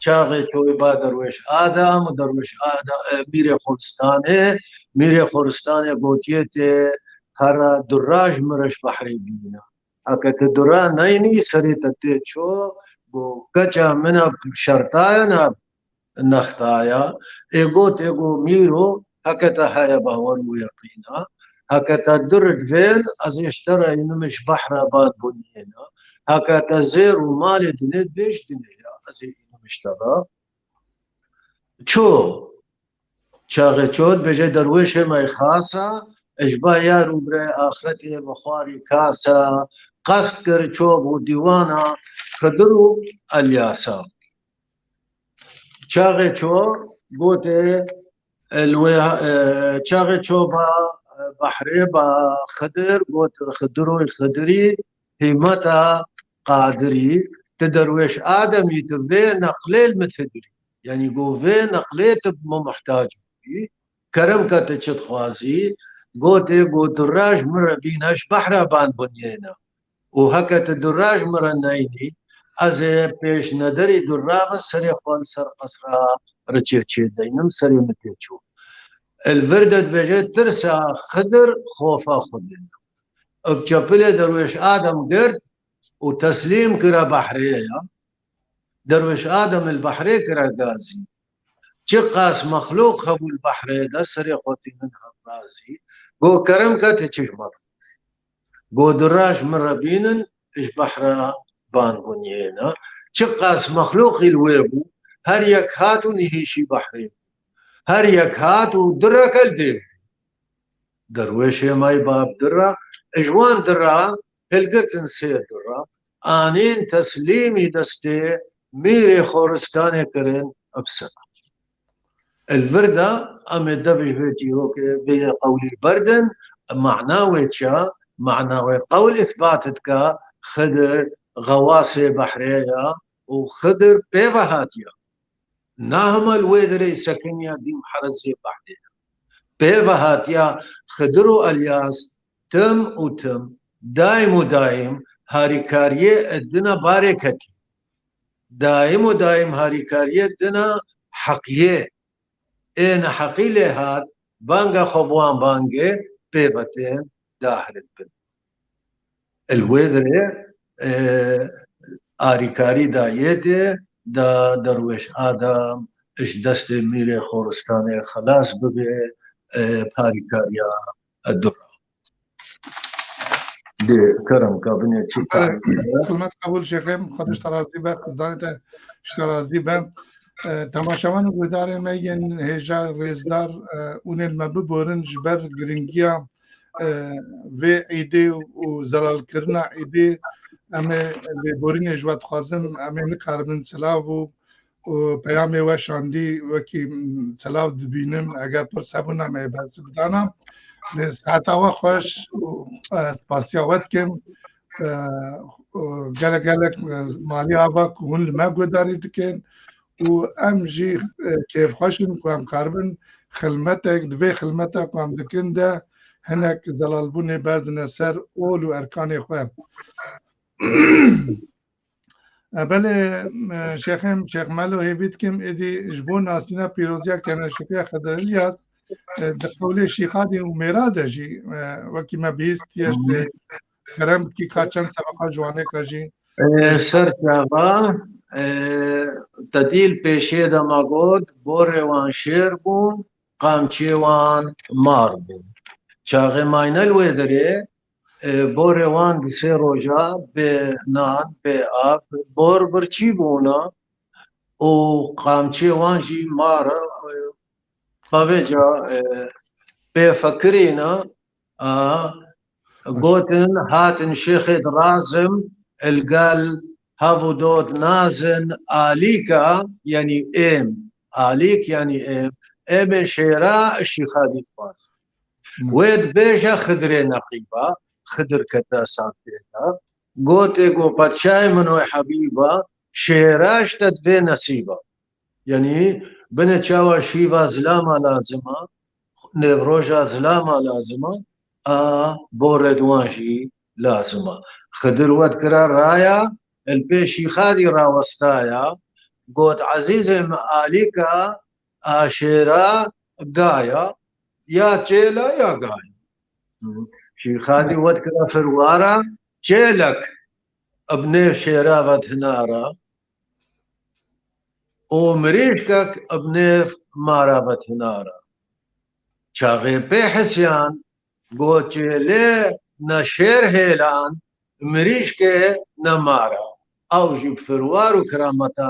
Çaxê Çoyî ba Derwêş Adam û Derwêş Ada-, e, Mîrê Xoristanê, Mîrê Xoristanê gotiye tê here dura ji min re ji behrê bîne. Heke tu dura neynî, serê te tê ço, got, keça min e şertaya ne nextaya. Ê got, ê got, Mîro, heke te heye bawer û yeqîna, heke te dur divên, ez ê ji te re înim ji behra bad buniyêna. Heke te zêr û malê dinê divê ji dinê ya, ez ê înim ji te re. Ço. Çaxê ço dibêje derwêşê me xasa, ji ba yar û birê axretê bi xwarî kasa, qest kir ço bû dîwana Xidir û Elyasa. Çaxê ço gotê, e, li wê, e, çaxê ço ba, e, behrê ba Xidir, got Xidiroy Xidirî, hîmeta Qadirî, ti derwêş Ademî, ti vê neqlê li min hidirî. Yanî go vê neqlê tu bi min muhtac bûyî, kerem ke tu çi dixwazî, gotê, go dura ji min re bîne, ji behra ban bunyêne. Û heke tu dura ji min re neynî, ez ê pêşnederî dura ve serê xwe li ser qesra riçê çêdeynim, serê min tê çû. Li vir de dibêje, tirsa Xidir xofa Xwedê. Bi çepilê derwêş Adem girt û teslîm kire behrê ya. Derwêş Adem li behrê kire gazî. Çiqas mexlûq hebû li behrê de, serê xwe tînin hevrazî. Go kerem ke tu çi ji min re. Go dura ji min re bînin, ji behra ban bunyêne. Çiqas mexlûqî li wê bû, her yek hat û nihîşî behrê. Her yek hat û direke li dê bû. Derwêşê me yê bab dira, ji wan dira hilgirtin sê dira, anîn teslîmî destê mîrê xoristanê kirin bi sira. Li vir de em ê dev ji vê çîrokê, vê qewlî berdin, mana wê çi ya? Mana wê qewl îsbat dike Xidir xewasê behrê ya û Xidir pê ve hatiye. Na hema li wê derê sekiniya dîm herezê behrê. Pê ve hatiya Xidir û Elyas tim û tim, daîm û daîm harîkariyê dina barê ketî. Daîm û daîm harîkariyê dina heqiyê. Ê neheqî lê hat, banga xwe bi wan bangê pê ve tên dahilin bin. Li wê derê, e, arîkarî da yê dê, da derwêş Adem ji destê mîrê xoristanê xelas bibe, e, harîkariya dura. Dê kerem ka binê çi Belê, tarî. Xizmet qebûl şêxê, Xwedê ji te razî be, xizdanê te ji te razî be. E, temaşevan û guhdarên me yên hêja rêzdar, e, hûn ê li me biborin ji ber giringiya, e, vê îdê û zelalkirina îdê. Em ê lêborînê ji we dixwazin, em ê nikaribin silav û û peyamê we şandî wekî, mm, silav dibînim. Eger pirs hebûna me yê bersiv dana. Lê seheta we xweş û, e, spasiya we dikim. E, û gelek gelek, e, malî ava ku hûn li me guhdarî dikin û em jî, e, kêfxweş in ku em karibin xilmetek, di vê xilmeta ku em dikin de hinek zelalbûnê berdine ser ol û erkanê xwe. E, belê, e, Şêxê, Şêx Melo hêvî dikim, êdî ji bo nasîna pîroziya Keneşokiya Xedir Ilyas, e, di qewlê Şîxadî û Mêra de jî, e, wekî me bihîstiye, Hı hı. Kerem bikî ka çend sebeqa ji wanê ka jî. E, ser çava, e, te dîl pêşiyê de me got, borê wan şêr bûn, qamçiyê wan mar bûn. Çaxê mayne li wê derê, e, borê wan di sê roja bê nan, bê av, bor birçî bûne û qamçiyê wan jî mar e, e, bavêca, e, pê fekirîne, a, gotin, hatin şêxê dirazim, il gel hev û dod nazin, alîka, yanî êm, alîk yanî êm, êmê şêra şîxa dî dixwaz. Hı. Wê dibêje Xidirê Neqîba, Xidir kete santê de. Gotê, go padşahê min oy hebîba, şêra ji te divê nesîba. Yanî binê çawa şîva zilama lazima, nêvroja zilama lazima, a borê di wan jî lazima. Xidir wet kira raya, el pê Şîxadî rawestaya, got, Ezîzê min, alîka a şêra gaya, ya çêla ya gaya. Şîxadî wet kira firwara, çêlek bi nêv şêra ve hinara û mirîşkek bi nêv mara ve hinara. Çaxê pê hisiyan, got, çêlê ne şêr hêlan, mirîşkê ne mara. Ew jî bi firwar û kirameta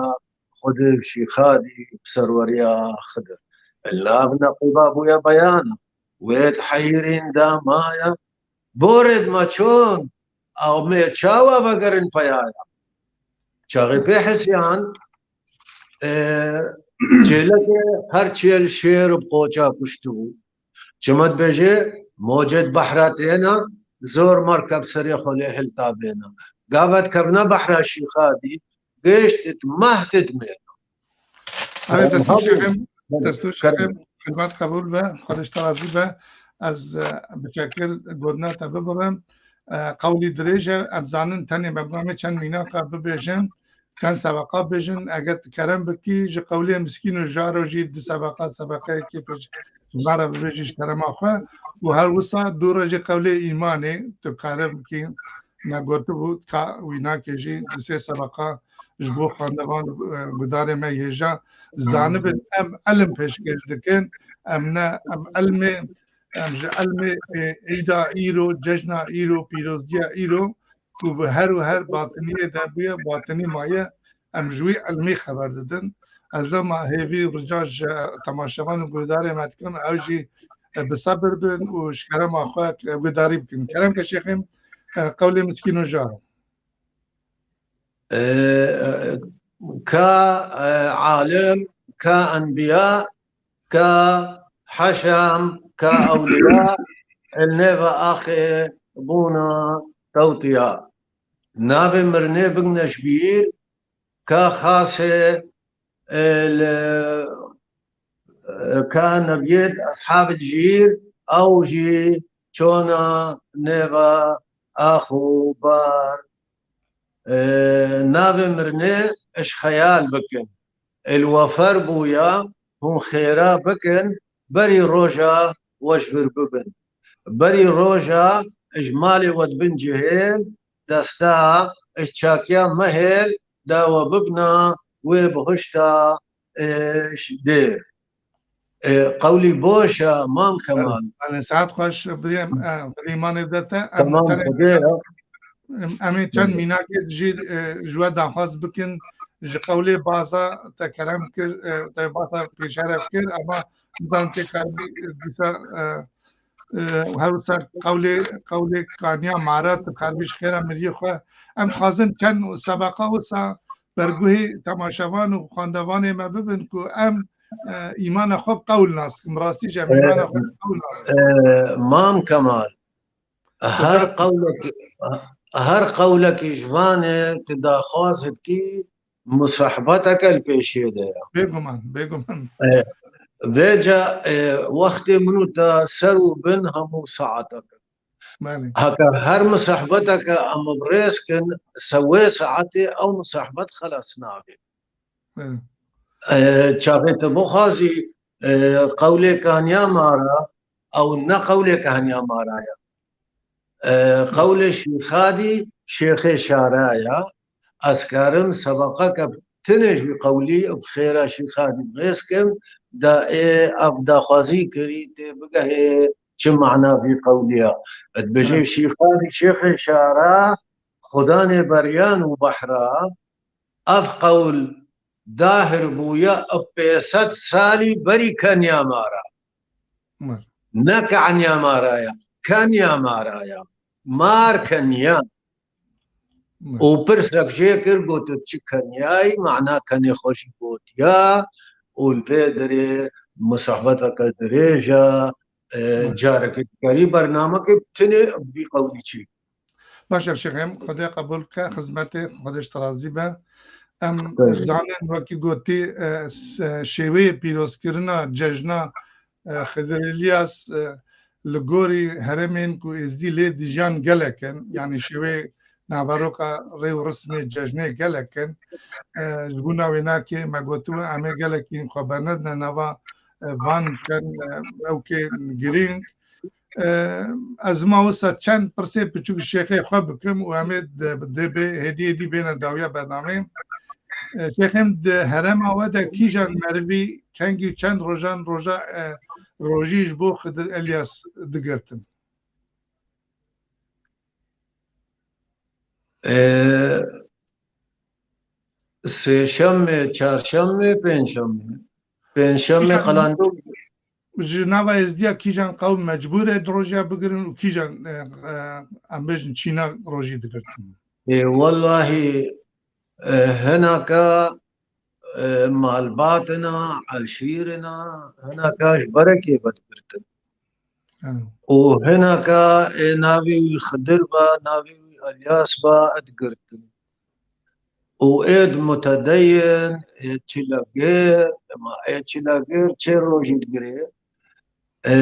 Xwedê bi Şîxadî bi serweriya Xidir. Li nav neqîba bûye beyana, wê diheyirîn damaya. Borê di me çûn, em ê çawa vegerin peyaya? Çaxê pê hisiyan, e, çêlekê her çêl şêr bi qoça kuştibû. Çima dibêje, mocê di behra têne, zor merkeb serê xwe lê hiltavêne. Gava dikevne behra Şîxadî, gêşt di meh di dimê. Erê, destûr şêxim, destûr şêxim, xizmet qebûl be, Xwedê ji te razî be. Ez, e, bi şekil gotina te bibirim. E, qewlî dirêj e, em zanin tenê me bame çend mînaka bibêjin, çend sebeqa bêjin. Eger tu kerem bikî, ji qewlê miskîn û jaro jî du sebeqa, sebeqeyekê pêş ji me re bibêjî ji kerema xwe. Û her wisa dû re jî qewlê îmanê, tu kerem bikî, me gotibû, ka wî nake jî di sê sebeqa ji bo xwendevan û, e, gudarê me hêja zanibin, em elm pêşkêş dikin, em ne, em elmê, em ji elmê, e, îda îro, cejna îro, pîroziya îro, ku bi her û her batiniyê de bûye, batinî maye, em ji wî elmî xeber didin. Ez lema hêvî rica ji temaşevan û guhdarê me dikim, ew jî, e, bi sebir bin û ji kerema xwe, e, guhdarî bikin. Kerem ke şêxim, e, qewlê miskîn û jaro. E, ka, e, alim, ka enbiya, ka heşam, ka ewliya, li nêva axê bûna tewtiya. Navê mirinê bigine ji bîr, ka xasê, e, li, e, ka neviyê di eshabê dijîr, ew jî çona nêva ax û bar. E, navê mirinê ji xeyal bikin. Ê li we fer bûya, hûn xêra bikin, berî roja we ji vir bibin. Berî roja ji malê we dibin cihêl, desta ji çakiya mehêl, da we bibina wê bihuşta, e, ji dêr. E, qewlî boş e, Mam Kemal. Belê, saet xweş, birî em, e, birî îmanê de te, em Tamam, tenê Xwedê ya. Em, em ê çend Belê. mînakê jî, e, ji we daxwaz bikin, ji qewlê baza te kerem kir, e, te baza pêşeref kir, ama nizanim tê karibî, e, dîsa, e, e, her wisa qewlê, qewlê kaniya mara tu karibî ji xêra miriyê xwe. Em dixwazin çend sebeqa wisa berguhê temaşevan û xwendevanê me bibin ku em, e, îmana xwe bi qewl nas dikin. Bi rastî jî em E, îmana xwe bi qewl nas dikin. E, Mam Kemal, her Xwedê qewlek, her qewlekî ji vanê tu daxwaz dikî, musahbeteke li pêşiyê de ye. Bêguman, bêguman. E, vêca, e, wextê min û te ser û bin hemû saetek in. Belê. Heke her musahbeteke em bi rêz kin, se wê saetê ew musahbet xelas nabe. Belê. E, çaxê tu bixwazî, e, qewlê kaniya mara, ew ne qewlê kaniya mara ye. E, qewlê Şîxadî Şêxê Şara ye. Ez karim sebeqeke bi tinê ji wî qewlî bi xêra Şîxadî rêz kim, da ê ev daxwazî kirî tê bigehê çi mana vî qewlî ye. Dibêje Şîxadî Şêxê Şara, xudanê beryan û behra, ev qewl dahir bûye û pêsed salî berî keniya mara. Mar. Ne keniya mara ya, keniya mara ya. Mar keniya. Mar. Û pirsek jê kir, got, "Tu çi keniyayî?" Mana kenê xwe jî gotiya û li vê derê musahbeteke dirêj e, e, Mar. Careke dikarî bernameke tinê vî qewlî çî. Baş e şêxê min, Xwedê qebûl ke, xizmetê Xwedê ji te razî be. Em Xwedê. zanin wekî gotî, e, s-, şêweyê pîrozkirina cejna, e, Xidir Îlyas, e, li gorî herêmên ku êzdî lê dijiyan gelek in, yanî şêweyê naveroka rê û rismê cejnê gelek in. E, ji bona wê nakê me gotibû em ê gelekî xwe bernedine nava, e, van çend, e, ewkên girîng. E, ez ma wisa çend pirsê piçûk şêxê xwe bikim û em ê di, di bê hêdî hêdî bêne dawiya bernameyê. E, şêxê min, di herêma we de kîjan merivî kengî çend rojan roja, e, rojî ji bo Xidir Elyas digirtin? E, Sêşemê, çarşemê, pêncşemê. Pêncşemê Kîjan qelandok. Ji nava êzdiya kîjan qewm mecbûr e di rojiya bigirin û kîjan, e, e, em bêjin çîna rojî digirtin? Ê, wellahî, e, hinaka, e, malbatina, eşîrina, hinaka ji berekê vedigirtin. Evet. Û hinaka ê navê wî Xidir ba, navê wî Elyas ba, digirtin. Û êd mutedeyên, ê çilegêr, ema ê çilegêr çê rojî digirê. E,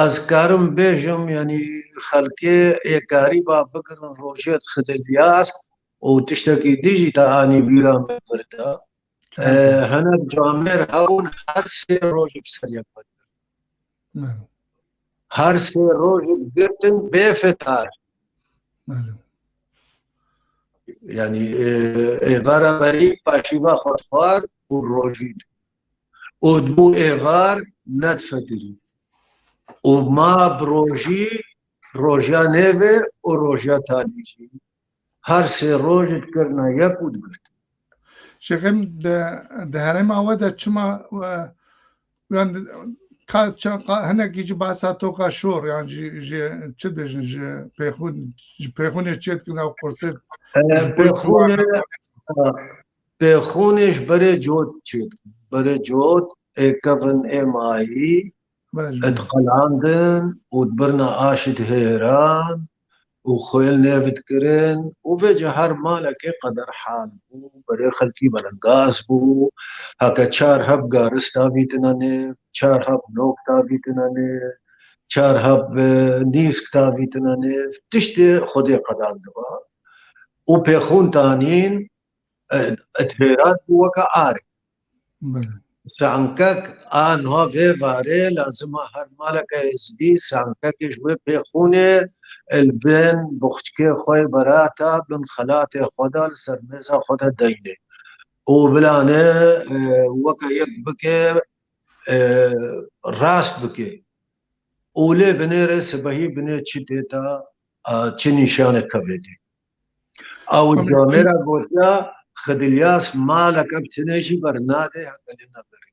ez karim bêjim, yanî xelkê ê karîba bigirin rojêt Xidir Elyas û tiştekî dî jî te anî bîra min vir de. E, hinek camêr hebûn her sê roj bi ser yek ve. Belê. Her sê roj girtin bê fitar. Belê. Yanî, e, êvara berî paşîva xwe dixwar û rojî. Û dibû êvar nedifetirî. Û ma bi rojî, roja nêvê û roja talî jî. Her sê roj dikirina yek û digirtin. Şêxim, di, di herêma we de çima, e, yan ka, ça-, ka, hinekî ji behsa toka şor, yan ji, ji, çi dibêjin, ji pêxûn, ji pêxûnê çê dikin ew qursê? E, pêxûnê, e, pêxûnê ji berê cot çê dikin. Berê cot, ê kevin, ê mayî, Belê, ji diqelandin û dibirna aş dihêran û xwêl nêv dikirin û vêca her malekê qederhal bû, berê xelkî belengaz bû, heke çar heb garis davîtina nêv, çar heb nok davîtina nêv, çar heb, e, nîsk davîtina nêv, tiştê Xwedê qedandiba. Û pêxûn tanîn, e, dihêran bû weke arê. Belê. Sankek a niha vê varê lazima her maleke êzidî sankekê ji wê pêxûnê li bin buxçikê xwe yê berata bin xelatê xwe de li ser mêza xwe de deynê. Û bilane, e, weke yek bike, e, rast bike. Û lê binêre sibehî binê çi tê de, e, çi nîşanek hevê tê. Ew Tamam. camêra gotiya, Xidir Elyas maleke bi tinê jî bernade, heke lê neberê.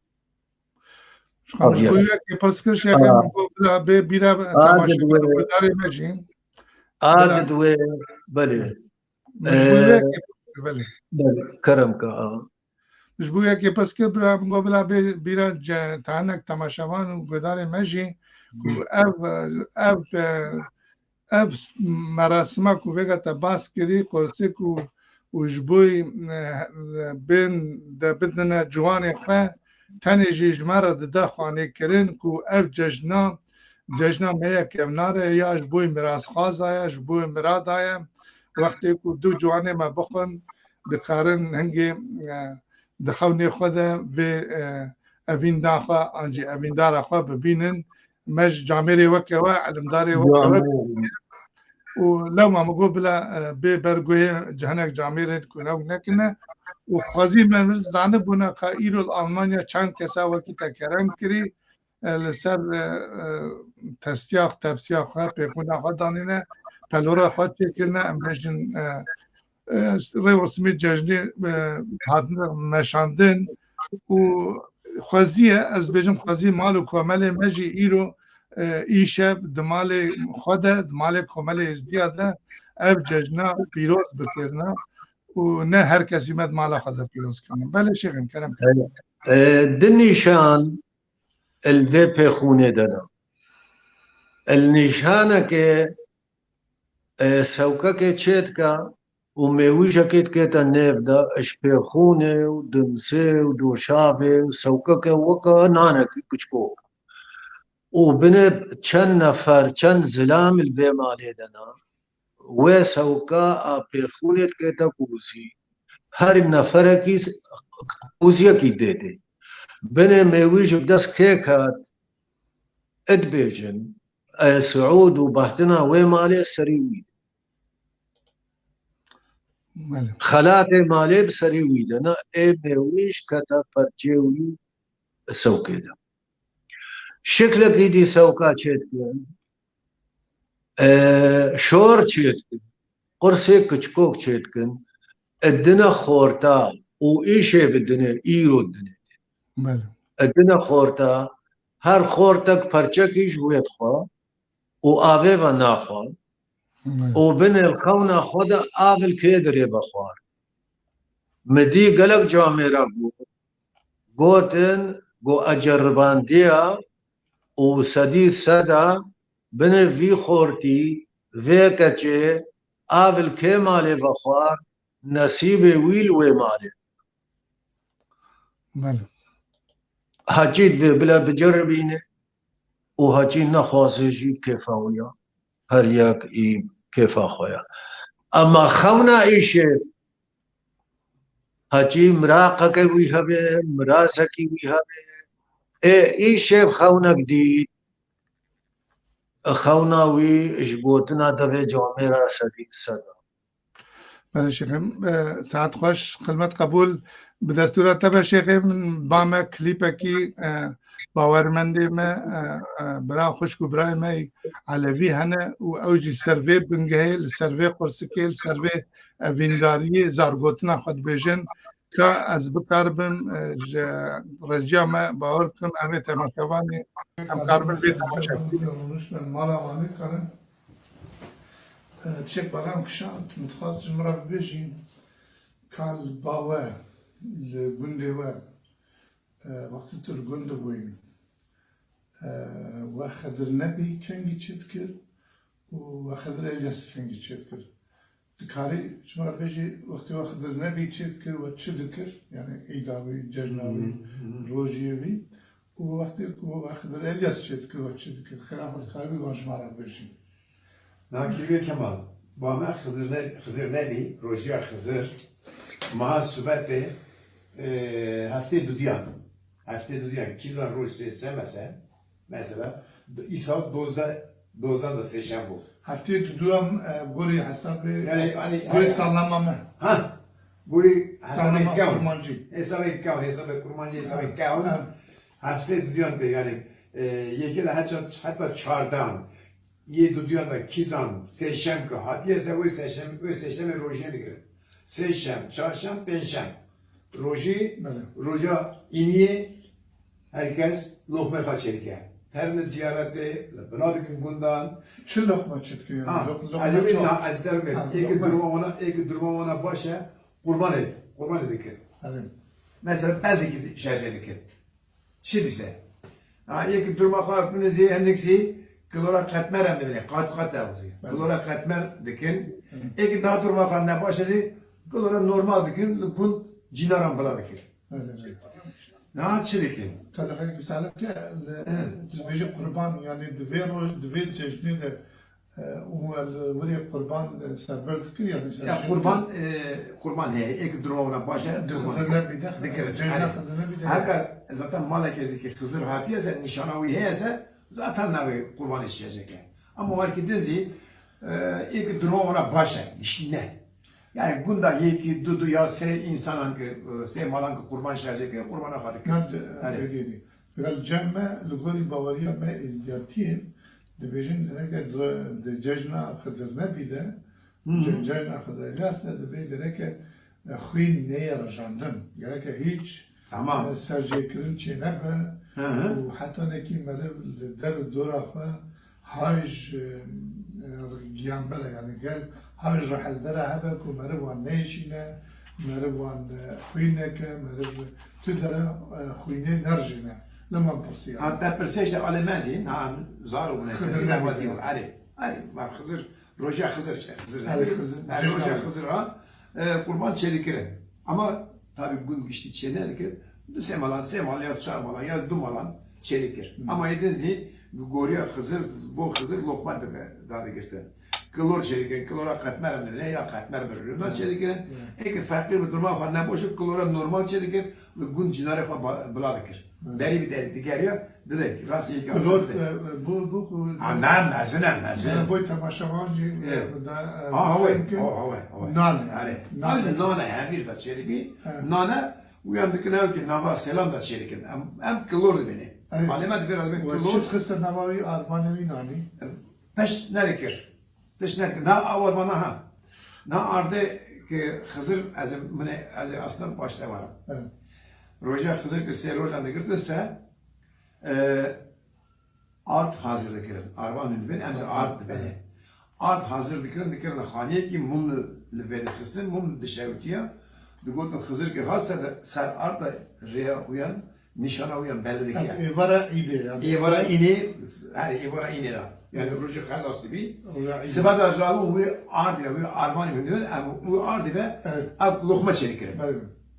Ji xwe ji bo yekê pirs kir, şêxê min got bila bê bîra temaşevan û guhdarê me jî. A didwê, belê. Min ji bo yekê pirs kir, belê. Belê, kerem ke, a. Ji bo yekê pirs kir, bila min got bila bê bîra ce-, tanek temaşevan û guhdarê me jî ku ev, ev, e, ev merasima ku vêga te bas kirî, qursê ku û ji bo, e, bên de bidine ciwanê xwe, tenê jî ji me re dide xwanêkirin ku ev cejna, cejna me ye kevnar e, ya ji bo mirasxwaza ye, ji bo mirada ye. Wextê ku du ciwanê me bixwin, dikarin hingê, e, di xewnê xwe de vê, e, evînda xwe an jî evîndara xwe bibînin. Me ji camêrê weke we, elimdarê weke we û lewma min got bila, e, bê ber guhê hinek camêrên ku ew nekine û xwezî me zanibûna ka îro li Almanya çend kesa wekî te kerem kirî, e, li ser, e, e, testiya, tepsiya xwe, pêxûna xwe danîne, pelora xwe çêkirine, em bêjin, e, e, rêwesmê cejnê, e, hatine meşandin û xweziye, ez bêjim xwezî mal û komelê me jî îro, e, îşev di malê xwe de, di malê komelê Êzdiya de ev cejna pîroz bikirina û ne her kesî me di mala xwe de pîroz kirina. Belê şêxim, kerem. E, di nîşan li vê pêxûnê de ne. Li nîşanekê, e, sewkekê çê dike û mêwijekê dikête nêv de, ji pêxûnê û dimsê û doşavê û sewkeke weke nanekî kiçkok. Û binê çend nefer, çend zilam li vê malê de ne. Wê sewka a pêxûnê dikête kûzî. Her neferekî s-, kûziyekî dê dê. Binê mêwî ji dest kê ket, dibêjin, e, siûd û bahtina wê malê serî wî. Belê. Xelatê malê bi serî wî de ne, ê mêwî ji kete perçê wî sewkê de. Şiklekî dî sewka çê dikin, e, şor çê dikin, qursê kiçikok çê dikin, Dine xorta û îşev dine, îro dine. Belê. Dine xorta, her xortek perçekî ji wê dixwe û avê ve naxwe. Belê. Û binê li xewna xwe de av li kê dirê vexwar. Min dî gelek camêra got, gotin ku e ceribandiya û sedî seda binê vî xortî, vê keçê av li kê malê vexwar, nesîbê wî li wê malê. Belê. Heçî divê bile biceribîne û heçî nexwaze jî kêfa wî ya. Her yek î kêfa xwe ya. Ema xewna îşê, heçî miraqeke wî hebe, mirazekî wî hebe, ê îşev xewnek dît, xewna wî ji gotina devê camêra sedî seda. Belê şêxê min, e, saet xweş, xilmet qebûl. Bi destûra te be şêxê min, ba me klîpekî, e, bawermendê me, e, e, bira xwişk û birayê me Elevî hene û ew jî li ser vê bingehê, li ser vê qursikê, li ser vê evîndariyê zargotina xwe dibêjin. Ka ez bikaribim, e, ji rejiya me, bawer bikim, em ê temaşevanê, em karibin vê temaşe. Rûniştên mala wan nikarin. E, tiştek balam kişand, min dixwast ji min re bibêjî, ka li ba we, li gundê we, e, wextê tu li gund bûyî, e, we Xidir Nebî kengî çêdikir û we Xidir Elyas kengî çêdikir. Dikarî ji min re bêjî, wextê we Xidir Nebî çêdikir, we çi dikir? Yani îda wî, cejna wî, Hı hı. rojiyê wî û wextê ku we Xidir Elyas çêdikir, we çi dikir? Xêra xwe dikarî wan ji me re bibêjî. Na kiriye Kemal, ba me Xizir ne-, Xizir Nebî, rojiya Xizir, maha Subetê, e, heftê dudiyan. Heftê dudiyan, kîzan roj sê, sêşeme se, mesela, d-, îsal dozdeh, dozdeh de sêşem bû. Heftê dudiyan, e, gorî hesabê, Yani, hani, gorî hani, salnama me. Ha, gorî hesabê Salnama kewn. Kurmancî. Hesabê kewn, hesabê kurmancî, hesabê Ha, kewn. ha. Heftê dudiyan de, yani, e, yekê de heta, heta çardan. Yê dudiyan de kîzan sêşem ke hatiye se, wê sêşem, wê sêşemê rojiyê digirin. Sêşem, çarşem, pêncşem. Rojî, Belê. roja îniyê herkes loxmê xwe çêdike. Herine ziyaretê, bina dikin gundan. Çi loxma çi dikin? Ha, Lox-, loxma ez ê çi? bêjim, ez te bêjim. Ha, Ê ke loxma. durma wana, ê ke durma wana baş e, qurbanê, qurbanê dikin. Belê. Mesela bezekî şerjê dikin. Çi bise? Ha, yek durma xwe min zî, hindik zî klora qetmer em dibine, qat qat ew zî. Belê. Klora qetmer dikin. Hı. Êk daha durma xwe nebaş e zî, klora normal dikin, li gund cînaran bila dikin. Belê, belê. Na çi dikin? Qedexek misaleke, li, Hı. tu dibêjî qurban, yani di vê roj, di vê cejnê de E, û li wirê qurban, e, serber dikir, yani, Ya, ser qurban, e, qurban heye. Êk durma wana baş e, Di qurban Xizir Nebî de, dikirin. Ceyna Hani, Xizir Nebî de. heka zaten maleke zî ki Xizir hatiye se, nîşana wî heye se, zaten navê qurbanê şiyecek e. Ama wekî din zî, e, êk durma wana baş e, giştî ne. Yani gunda yekî, du, du ya sê insanan ki, e, sê malan ki qurban şiyecek e, qurbana xwe dikir. Hem de, Hani. Belê, belê. Li cem me, li gorî baweriya me êzdiyatiyên, dibêjin, gereke di, di cejna Xidir Nebî de, Hmm. ce-, cejna Xidir Elyas de dibê gereke, e, xwîn neyê rijandin. Gereke hîç, Tamam. e, serjêkirin çênebe Hı hı. û hetanekî meriv li der û dora xwe haj, e, e, giyanbere, yani gel haj rehelbere hebe ku meriv wan neyşîne, meriv wan, e, xwîn neke, meriv tu dere, e, xwînê nerijîne. Li min pirsiya. Ha, te pirsiya işte alê me zî, ha, zar û Xizir nesezî Nebî lewatî de. û erê, erê, ma Xizir, roja Xizir işte, Xizir Erê Nebî. Xizir, Erê, roja Xizir. Xizir ha, e, qurban çêdikirin. Ama tabi gund giştî çênedikir. Du sê malan, sê mal ya çar malan, ya du malan çêdikir. Hı. Ama êdin zî bi goriya Xizir, bo Xizir loqma dibe, dadigirtin. Kilor çêdikirin, kilora qetmer em ne ya qetmer bir üründan Hı. çêdikirin. Hı. Eke feqîr bi durma xwe neboşu, kilora normal çêdikir, li gund cinarê xwe ba-, bila dikir. Hı. Derî bi derî digeriya, didek, rastî yekî Kilor, asıl didek. e, e, bu, bu ku Ha, ne, mezin e, mezin. E, boy temaşevan jî, Evet. e, da, e, Ha, ha, we, fehmke ha, ha, we, ha, we. Nane. Erê. Nane. Nane, nane, hevîr da çêdibî. Evet. Nane, Û em dikin ew ki nava selan da çêdikin. Em, em kilor dibêne. Erê. Malê me dibê re dibê We kilor. Çi dixiste nava wî armanê wî nanî? Tişt nedikir. Tişt nedikir. Na awa vana ha. Na ardê Xizir, ez ê, min ê, ez ê aslında başta varim. Evet. Roja Xizir ki sê rojan digirtin se, e, ard hazir dikirin. Arvan min dibin, em zî ard dibin. Ard hazir dikirin, dikirin xaniyekî mum li vê dixistin, mum dişewitiya. Digotin Xizir ki hase de ser ard de rêya uyan, nîşana uyan belli dike. Êvara îdê yani. Êvara înê, her êvara înê de. Yani rojê xelas dibî. Roja îdê. Siba de jalin wî ard ya, wî arvanî min dibin, em wî ard dibe, evet, ev loxma çêdikirin. Evet.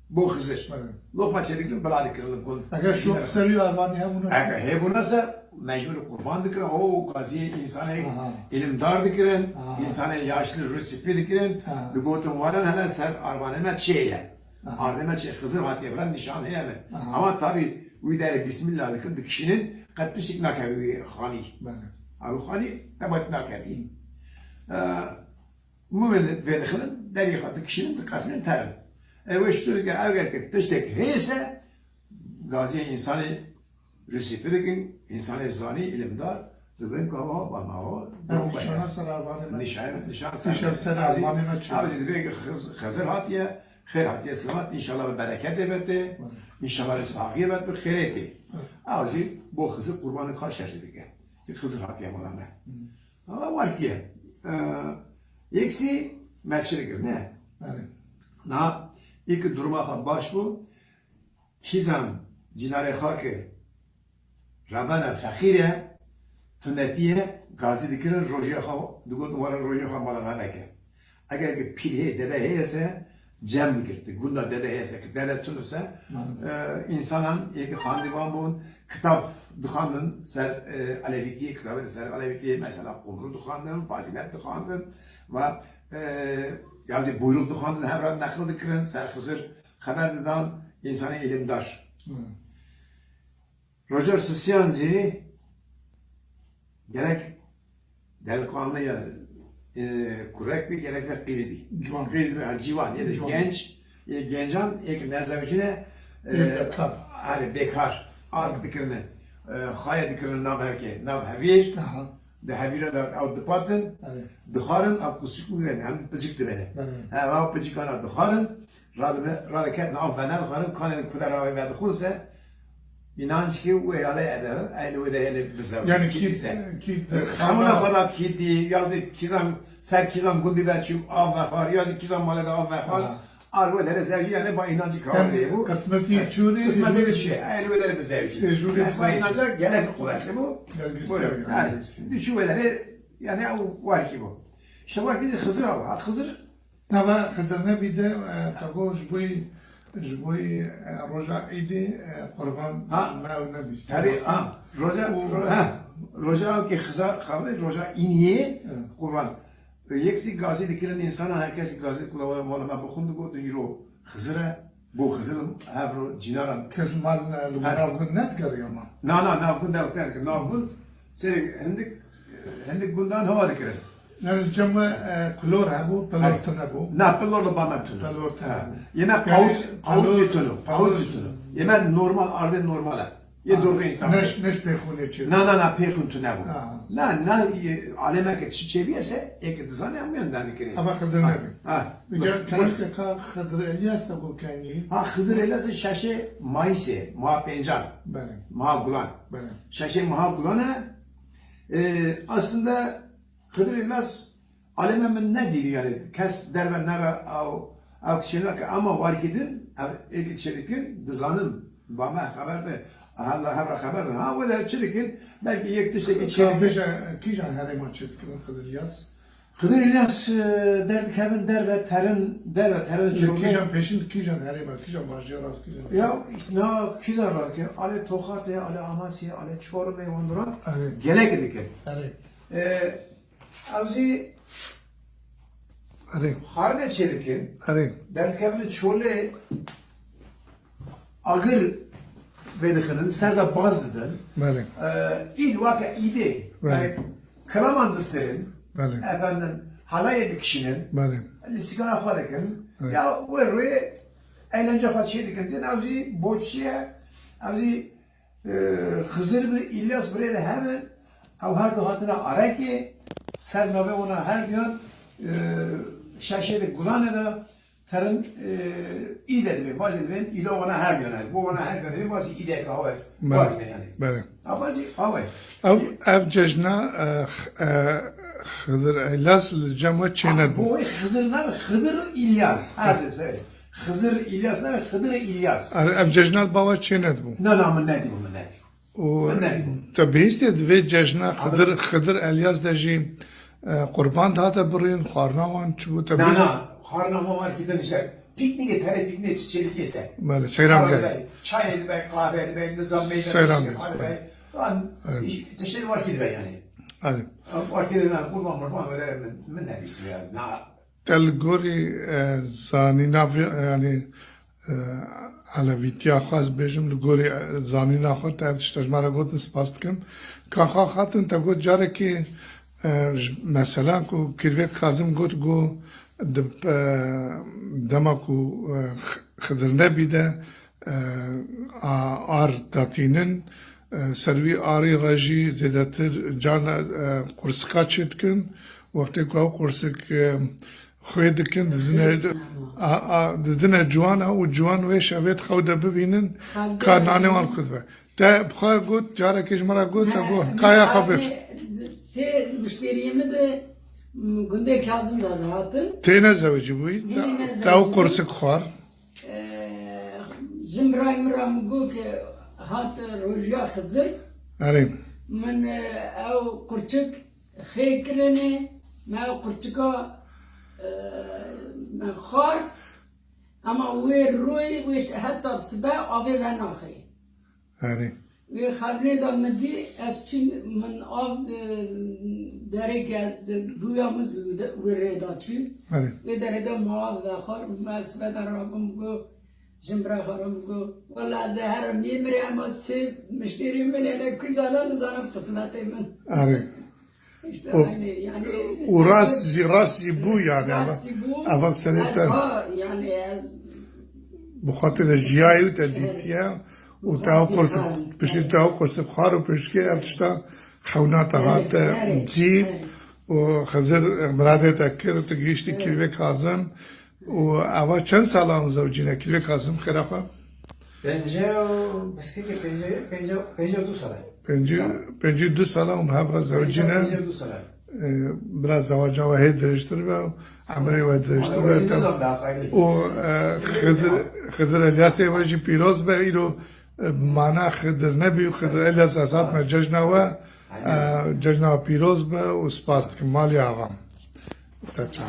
Bo Xizir. Evet. Loxma çêdikirin, bila dikirin li gund. Eger şok ser wî arvanî hebûna? Eger hebûna se, mecbûr qurban dikirin. O gaziyê însanê, aha, îlimdar dikirin, aha, însanê yaşlı rûspî dikirin. Aha. Digotin waran hele ser arvanê me çê ye. Aha. Ardê me çê Xizir hatiye bila nîşan heye me. Aha. Ama tabi wî derê bismillah dikin, dikişînin, qet tiştik nakevî wî xanî. Bele. Ew xanî tebat nakevî. Ee, Mumê vê dixilin, derî xwe dikişînin, diqefilin terin. Ew ê ji tu dike, ew ger ke tiştek hêse, gaziyê însanê rûspî dikin, însanê zanî, îlimdar, dibin ku hava, bana hava, ew nîşana ser arvanê me. Nîşan, nîşan ser. Nîşan ser arvanê me çi? Ew zî dibê ki Xiz-, Xizir hatiye, xêr hatiye, selamet, înşallah bi bereketê ve tê, înşallah bi saxiyê ve, bi xêrê tê. Ew zî bo Xizir qurbanê xwe şerjî dike. Ki Xizir hatiye mala me. Hı. Ama warkiye. Ee, Yeksî me çi dikir, ne? Evet. Na, î ki duruma xwe baş bû, kîzan cînarê xwe ki rebena feqîr e, tunetiye, gazî dikirin, rojê xwe, digotin were rojê xwe mala me veke. Eger ki pîl hê, dede heye se, cem digirti. Gunda dede heye se, ki dede tune se, e, însanan yê ki xandivan bûn, kitab dixwandin ser, e, Elewîtiyê, kitabê ser Elewîtiyê, mesela Qumru dixwandin, Fazîlet dixwandin ve, e, ya zî buyruk dixwandin, hev re neqil dikirin, ser Xizir xeber didan, însanê îlimdar. Hı. Roja sisiyan zî gerek delikanlı ya, e, kurek bî, gerekse qîz bî. Ciwan. Qîz bî, ha, ciwan, ya da genç, e, gencan, ê ki nezewicîne, e, hani bekar, ark dikirine, e, xaye dikirine nav hevkê, nav hevîr, aha, di hevîra de ew dipatin, evet, dixwarin, ew qusik bibin, hem picik dibene. Evet. Ha, ew picikana dixwarin, Radibe, radiketin av venel xwarin, kanên ku de ravê vedixwin se, inanç ki wê yale ede, eynî wê de yene bizewicin. Yani ki, ki xemûna xwe da ki dî, ya zî kîzan, ser kîzan gundî ve çû av vexwar, ya zî kîzan male de av vexwar, ar wê de zewicî yani ba inancî kawazê bû. Qismetî çûnê. Qismetê bi çi, eynî wê de bizewicî. Ba inanca gelek quwetli bû. Buyurun. Yani, diçû wê de yani ew warkî bû. İşte warkî Xizir abi, hat Xizir. Nava Xizir nebî de, e, te got ji bo, ji bo, e, roja Îdê, e, qurban me ew nebîst. Tabii, ha, roja, ro-, ha, roja ew ki Xizir, xavê roja Îniyê qurban. E, yek zî gazî dikirin, însanan her kes gazî kula wala me bixwin digot, îro Xizir e, bo Xizir hev ro cînaran. Kes mal, e, li nav gund nedigeriya ma? Na, na, nav gund ew terk, nav gund, serê hindik, hindik gundan hewa dikirin. Yani cem we, e, kulor hebû, pilor tune bû. Na, pilor li ba me tune. Pilor tune bû. Yê me qawût, qawût zî tune. Qawût zî tune. Yê me normal, ardê normal e. Yê dorê însan. Neş, neş pêxûnê çi? Na, na, na, pêxûn tune bû. Na, na, e, aleme ke çi çêbiye se, ê ke dizane em yan danî kirê. Ama Xizir nebî. Ha. Îca kereste ka Xizir Elyas de bû kengî. Ha, Xizir Elyas şeşê Mayısê, maha pêncan. Belê. Maha Gulan. Belê. Şeşê maha Gulan e. E, aslında Xizir Elyas aleme min nedîbî, yani kes derve nera ew, ew kişêna ke ama warkî din, ev êkî çêdikin, dizanim, ba me xeber de, hevla hevra xeber de, ha, wele çi dikin, belkî yek tiştekî çêdikin. Bêje, kîjan herêma çêdikin, Xizir Elyas? Xizir Elyas, e, derdikevin derve terin, derve terin çû. Kîjan pêşin, kîjan herêma, kîjan bajêra, kîjan. Ya, na, kîjan radike, alê Toxatê, alê Amasyê, alê Çorumê, wan duran, gelek dikin. Erê. E, Ew zî Erê. Xwarinê çêdikin. Erê. Derdikevin çolê agir vedixinin, ser de baz didin. Belê. Ee, îd wake îdê. Belê. Yani kilaman distirin. Belê. Efendim, halayê dikişînin. Belê. Lîstikana xwe dikin. Evet. Ya wê rûyê eğlence xwe çêdikin. Din ew zî boçiye, ew zî Ee, Xizir bi Îlyas birê de hev in. Ew her du hatine Arekê, ser navê wana her duyan, ee, şeşê de Gulanê de, Terin, e, îde dibê, bazê dibên îda wana her diyan hebî. Bo wana her diyan hebî, bazî îdeka hawe Belê, var dibe yani. Belê. Ha, bazî hawe. Ev, ev cejna, e, x-, e, Xizir Elyas li cem we çênedibû. Bo wê Xizir nebe, Xizir Îlyas. Her di serê. Xizir Îlyas nebe, Xizir Îlyas. Ev, ev cejna li ba we çênedibû. Na, na, min nedîbû, min nedîbû. Û te bihîstiye di vê cejna Xidir, Xidir Elyas de jî, e, qurban dihate birîn, xwarina wan çi bû? Te Na, bihîst- na, xwarina wan warkî de nişe. Pîknîkê, terê pîknîkê çi çêlikê se. Belê, seyran Xwarina bikey. Dibe, çayê dibe, qahve dibe, nizam meydan Seyran dibe, bikey. Xwarina dibe. Lan, Evet. tiştê warkî dibe yani. Hadi. Warkî dibe, qurban murban wele min, min nebîstiye ya. Na. Te li gorî, e, zanîna vê, yani, e, elewîtiya xwe ez bêjim, li gorî, e, zanîna xwe te ev tişta ji me re gotin, spas dikim. Ka xwe xatin te got carekê, e, ji, mesela ku Kirvêk Kazim got, got di, e, dema ku, e, X-, Xidir Nebî de, e, a-, ar datînin, e, ser wî arî re jî zêdetir carna, e, qursika çêdikin. Wextê ku ew qursik, e, xwê dikin, didine, a, a, didine ciwana û ciwan wê şevê di xew de bibînin, Xew de ka nanê wan bibînin. Ku dibe. Te bi xwe got, carekê ji min re got, te Ne, got, ne, kaya xwe bêx. Sê muşteriyê min de, m, gundê Kazim de dihatin. Tê nezewicî bûyî? Hê, Te, nezewicî te ew bû. Qursik xwar. Ee, jin birayê min re min got ke hat rojiya Xizir. Erê. Min, e, ew qurçik xê kirinê, me ew qurçika, e, me xwar. Ema wê rûyê, wê ş-, heta sibe avê venaxê. Erê. Wê xernê de min dî, ez çûm, min av, e, derek ez bûya min zû de, wê rê de çû. Erê. Wê derê de min av vexwar, me sibe de rabim got, jin bira xwe re min got, wela ez ê herim yê mirê, ema sê mişterî min hene ku zana, nizanim qismetê min. Erê. İşte O, aynı, yani, o rast jî, rast jî bû yani, rast jî bû. Eva, eva senete. Ez ha, yani, ez Bi xwe te de jiyayî û te Evet. dîtiye û Bi te ew xwe te qursik, dîtiye. Piştî te ew qursik xwar û piştî ev tişta xewna te Evet, hate evet, cî evet. û Xizir miradê te kir û tu gihiştî Evet. Kirvê Kazim û eva çend sala hûn zewcîne Kirvê Kazim xêra xwe? Pêncî û, biskekê pêncî, pêncî, pêncî û du sal e. Pêncî, Sal. Pêncî û du sal e hûn hev re zewcî ne. Pêncî û du sal e. E, bira zewaca we hê dirêjtir be, emrê we dirêjtir be. Sal. Nizam da xeyrî. Û, e, Xidir, Xidir Elyasê we jî pîroz be, îro, e, mana Xidir Nebî û Xidir Elyas ez hatime cejna we, Aynen. e, cejna we pîroz be û spas dikim. Malî avam. Ser çav.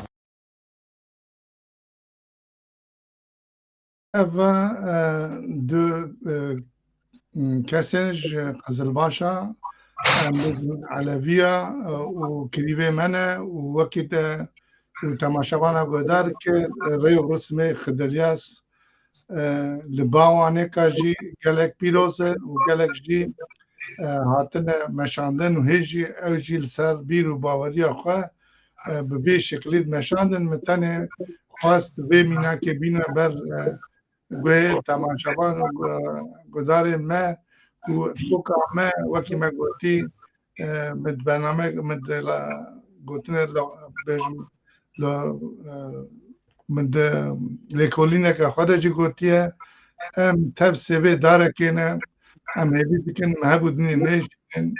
Ev, e, du, e, kesên ji Qizilbaşa, em bêjin Eleviya, e, û kirîvê me ne û wekî te û temaşevana guhdar kir, rê û rismê Xidir Elyas, e, li ba wan êka jî gelek pîroz e û gelek jî, e, hatine meşandin û hê jî ew jî li ser bîr û baweriya xwe, e, bi vê şeklî dimeşandin. Min tenê xwest vê mînakê bîne ber, e, guhê temaşevan û gu-, gudarên me û koka me, wekî me gotî, e, min di bername, min di la, gotine la, bêjim, la, e, min di lêkolîneke xwe de jî gotiye, em tev sêvê darekê ne, em hêvî dikin, me hev û dinê nêşînin,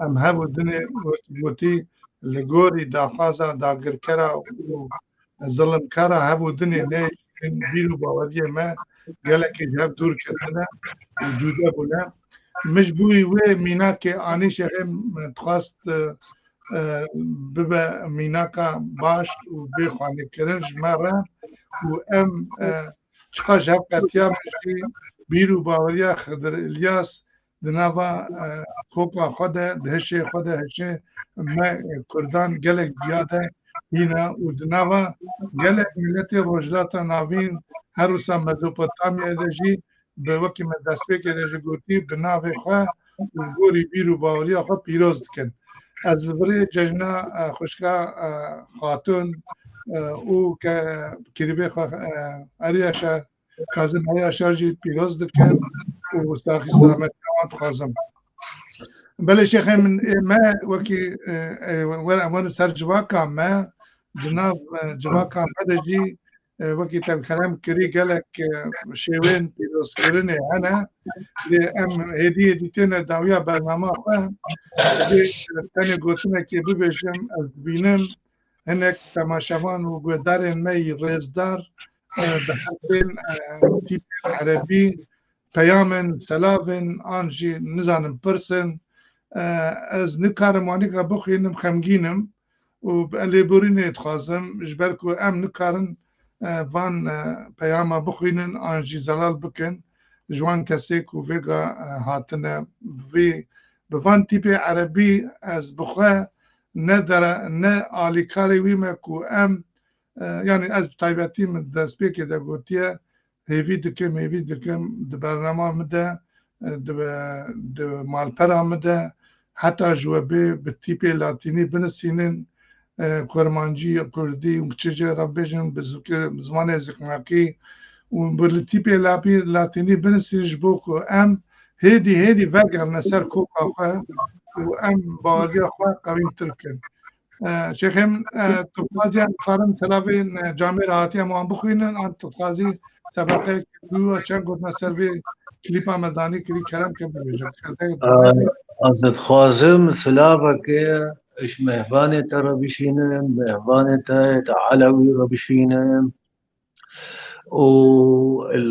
em hev û dinê wekî gotî li gorî daxwaza dagirkera û zilimkara hev û dinê nêşînin, bîr û baweriyê me gelekî ji hev dûr ketine û cude bûne. Min ji bo wê mînakê anî şêxê, min dixwest, e, e, bibe mînaka baş û bê xwendêkirin ji me re û em, e, çiqas ji hev qetiya min jî bîr û baweriya Xidir Îlyas di nava, e, koka xwe de, di hişê xwe de, hişê me, e, Kurdan gelek ciya de hîne û di nava gelek miletê Rojhilata Navîn, her wisa Mezopotamyayê de jî bi wekî me destpêkê de jî gotî, bi navê xwe û gorî bîr û baweriya xwe pîroz dikin. Ez li virê cejna, e, xwişka, e, Xatun, e, û ke kirîbê xwe, e, Eryaşa Kazim Eryaşa jî pîroz dikin û saxî selametiya wan dixwazim. Belê şêxê min, ê me wekî, e, e, wer-, em werin ser civaka me, di nav, e, civaka me de jî E, wekî te kerem kirî gelek, e, şêwên pîrozkirinê hene. Lê em hêdî hêdî têne dawiya bernama xwe. Lê, e, tenê gotinekê bibêjim, ez dibînim hinek temaşevan û guhdarên me yî rêzdar, e, dihesên, e, tîpên erebî, peyamên, selavên an jî nizanim pirsin. E, ez nikarim wanîka bixwînim, xemgîn im û lêborînê dixwazim, ji ber ku em nikarin, e, van, e, peyama bixwînin an jî zelal bikin ji wan kesê ku vêga, e, hatine. Bi vî, bi van tîpê erebî ez bi xwe ne dere, ne alîkarê wî me ku em, e, yanî ez bi taybetî min destpêkê de gotiye, hêvî dikim, hêvî dikim di bernama min de, e, di, di malpera min de heta ji we bê bi tîpê latînî binisînin, e, kurmancî, kurdî û çi jê re bêjin bi zikê, zimanê zikmakî û bi li tîpê lapî-, latînî binisînin ji bo ku em hêdî hêdî vegerine ser koka xwe û em baweriya xwe qewîntir bikin. E, Şêxê min, e, tu dixwazî em dikarin selavên, e, camêr hatiye em wan bixwînin, an tu dixwazî sebeqeyek dû ya çend gotina ser vê klîpa me danî kirî kerem ke bibêje. E, ez dixwazim silavekê ji mehvanê te re bişînim, mehvanê te yê te Elewî re bişînim. û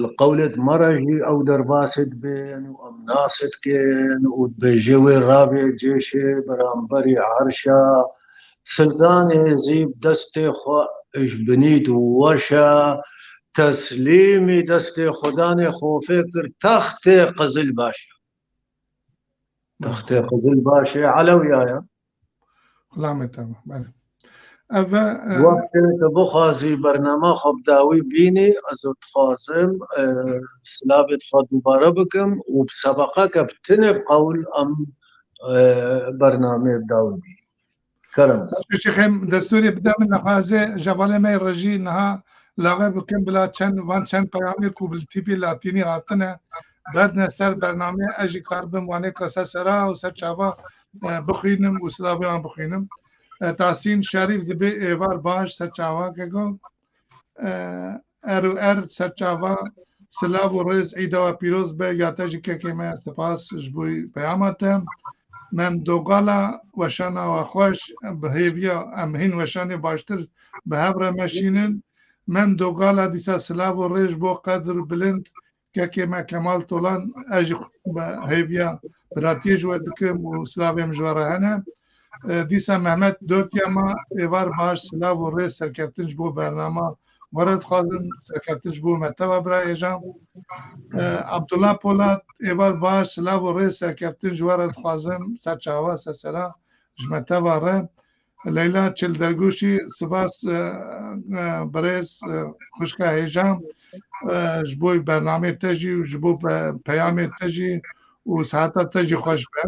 li qewlê me re jî ew derbasê dibên û em nas dikin û dibêje wê ravê cêşê beramberî erşa, Siltanê zî bi destê xwe ji binî di weşa, teslîmî destê Xudanê xofê kir, textê qizil baş e. Textê qizil başê Elewya ye. Xulamê te be, belê. Ev e, e, Wextê tu bixwazî bernama xwe bi dawî bînî, ez dixwazim, e, silavê xwe dubare bikim û bi sebeqeke bi tinê bi qewil em, e, bernameyê bi dawî bînî. Kerem. Şêxê min destûrê bide min, nexwazê jevalê me yê rejî niha lave bikin, bila çend, van çend peyamê ku bi tîpî latînî hatine, berdine ser bernamê, ez jî karibim wanê kase sera û ser çava, e, bixwînim û silavê wan bixwînim. E, Tahsîn Şerîf dibê êvar baş ser çava keko. E, er û er ser çava silav û rêz, îda we pîroz be, ya te jî kekê me, spas ji bo peyama te. Mem Dogala, weşana we xweş, bi hêviya em hîn weşanê baştir bi hev re meşînin. Mem Dogala dîsa silav û rêz ji bo qedir bilind, kekê me Kemal Tolan, ez jî bi hêviya biratiyê ji we dikim û silavê min ji we re hene. E, dîsa Mehmet Dortiyama, êvar baş, silav û rêz, serkeftin ji bo bernama we re dixwazim, serkeftin ji bo me teva bira hêja. E, Abdullah Polat, êvar baş, silav û rêz, serkeftin ji we re dixwazim, ser çava, ser sera, ji me teva re. Leyla Çildergûşî, spas, e, e, birêz, e, xwişka hêja, e, ji bo bernamê te jî û ji bo pe-, peyamê te jî û siheta te jî xweş be.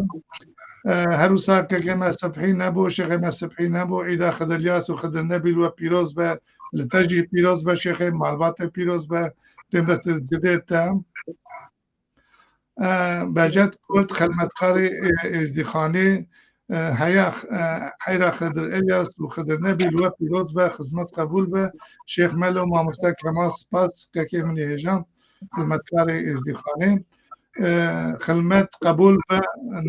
E, her wisa kekê me Sibhî Nebo, şêxê me Sibhî Nebo, îda Xidir Yas û Xidir Nebî li we pîroz be, li te jî pîroz be şêxê, malbate pîroz be, têm destê cidê te. E, Bejet Kurd, xilmetkarê, e, Êzdîxanê, e, heya, e, heyra Xidir Elyas û Xidir Nebî li we pîroz be, xizmet qebûl be. Şêx Melo, mamoste Kemal, spas, kekê min ê hêja, xilmetkarê Êzdîxanê. E, xilmet qebûl be,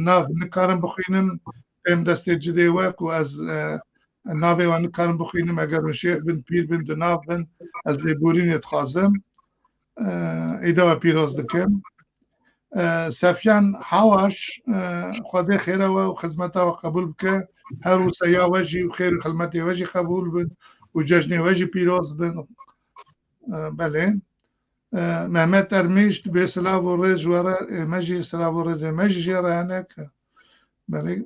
nav nikarim bixwînim, têm destê cidê we ku ez, e, navê wan nikarim bixwînim, eger hûn şêx bin, pîr bin, di nav bin, ez lêborînê dixwazim. E, îda we pîroz dikim. E, Sefyan Hawaş, e, Xwedê xêra we û xizmeta we qebûl bike. Her wisa ya we jî û xêr û xilmetê we jî qebûl bin û cejnê we jî pîroz bin. E, belê. E, Mehmet Ermîş, dibê silav û rêz ji we re, e, me jî silav û rêzê me jî jê re hene ke. Belê.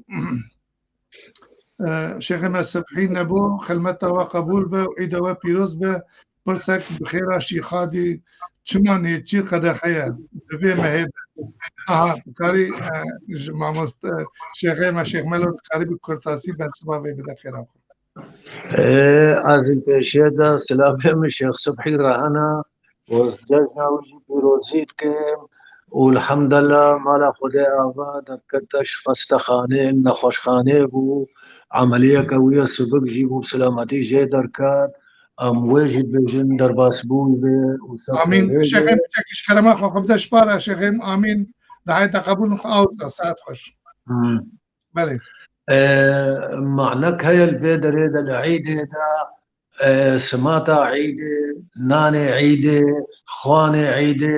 E, Şêxê me Sibhî Nebo, xilmeta we qebûl be û îda we pîroz be. Pirsek bi xêra şîxadî çima nêçîr qedexe ye? Divê me hê de. Aha, dikarî, e, ji mamoste, Şêxê me Şêx Melo dikarî bi kurtasî bersiva vê bide xêra xwe. Ê, ez li pêşiya de silavê min Şêx Sibhî re hene û cejna wî jî pîrozî dikim û elhemdulillah mala Xwedê ava derkete ji xestexanê, nexweşxanê bû, emeliyeke wî ye sibik jî bû bi silametî jê derket. Em wê jî dibêjin derbasbûn be û ser Amîn. Xêrê be. Şêxê min çekîş kerema xwe xwe bide ji para şêxê min. Amîn. Dahê te qebûl xwe awsa, saet xweş. Hmm. Belê. E, manek heye li vê derê de li Eîdê de, e, simata Eîdê, nanê Eîdê, xwanê Eîdê,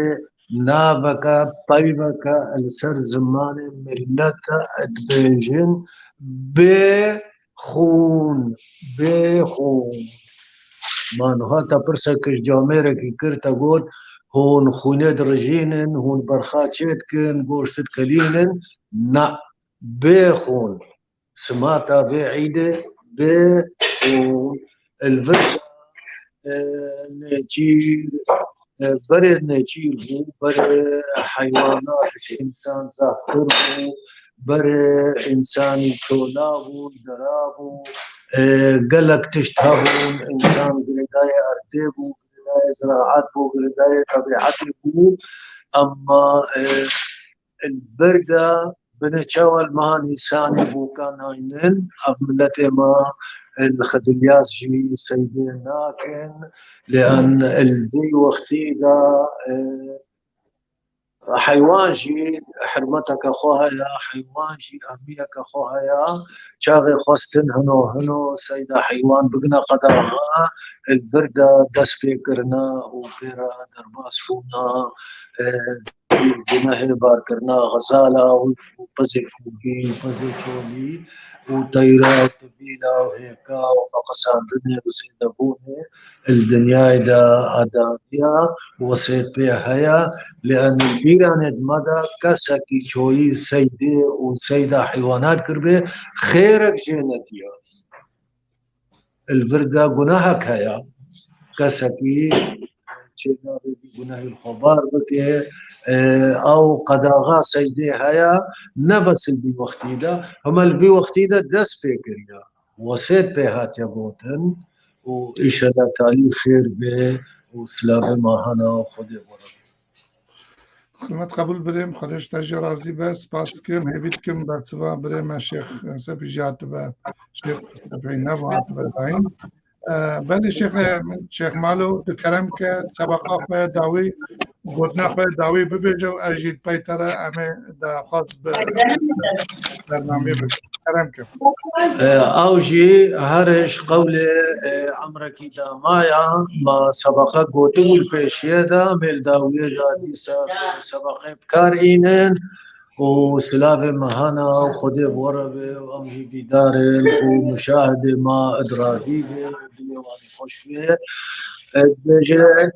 naveke, peyveke li ser zimanê millet dibêjin bê xûn, bê xûn. Ma niha te pirsek ji camêrekî kir, te got, hûn xûnê dirijînin, hûn berxa çê dikin, goşt dikelînin. Na, bê xûn. Simata vê Eîdê bê xûn. Li vir de, e, nêçîr, e, berê nêçîr bû, berê heywanat ji însan zaftir bû, berê însanî çola bû, dera bû, e, gelek tişt hebûn, însan girêdayê erdê bû, girêdayê ziraet bû, girêdayê tebîetê bû. Emma, e, Li vir de binê çawa li meha Nîsanê boka naynin, ev miletê me li Xidiliyas jî seydê nakin, lê em li vê wextî de, e, heywan jî hirmeteke xwe heye, heywan jî ehmiyeke xwe heye. Çaxê xwestin hino hino seyda heywan bigine qedaxa, li vir de dest pê kirine û pê re derbas bûna, e, gunehê barkirina xezala û pezê fûgî, pezê çolî û teyra û tibîla û hêka û xwe qisandinê û zêdebûnê li dinyayê de edatiya wesêt pê heye. Lê em li bîranê di me de kesekî çoyî seydê û seyda heywanat kiribê, xêrek jê nediya. Li vir de gunehek heye. Kesekî çênabe vî gunehê li xwe bar bike, e, ew qedaxa seydê heye, ne bes li vî wextî de, hema li vî wextî de dest pê kiriye. Wesêt pê hatiye gotin û îşellah talî xêr bê û silavê me hene û Xwedê bi we re be. Xizmet qebûl birêm, Xwedê ji te jî razî be. Spas dikim, hêvî dikim bersiva birê me Şêx Sepî jî hatibe, Şêx Sepî Nebo hatibe dayîn. E, belê Şêxê min, Şêx Malo, tu kerem ke sebeqa xwe dawî, gotina xwe dawî bibêje û ez jî pey te re em ê daxwaz bi bernameyê bikin. Kerem ke. E, ew jî her ji qewlê, e, emrekî damaya, ma sebeqa gotibû li pêşiye de, em ê li dawiyê de dîsa sebeqê bi kar înin û silavê me hene û Xwedê bi we re be û em jî bîdar in û muşahidê me id radî be û dilê wan xweş be. E, dibêje,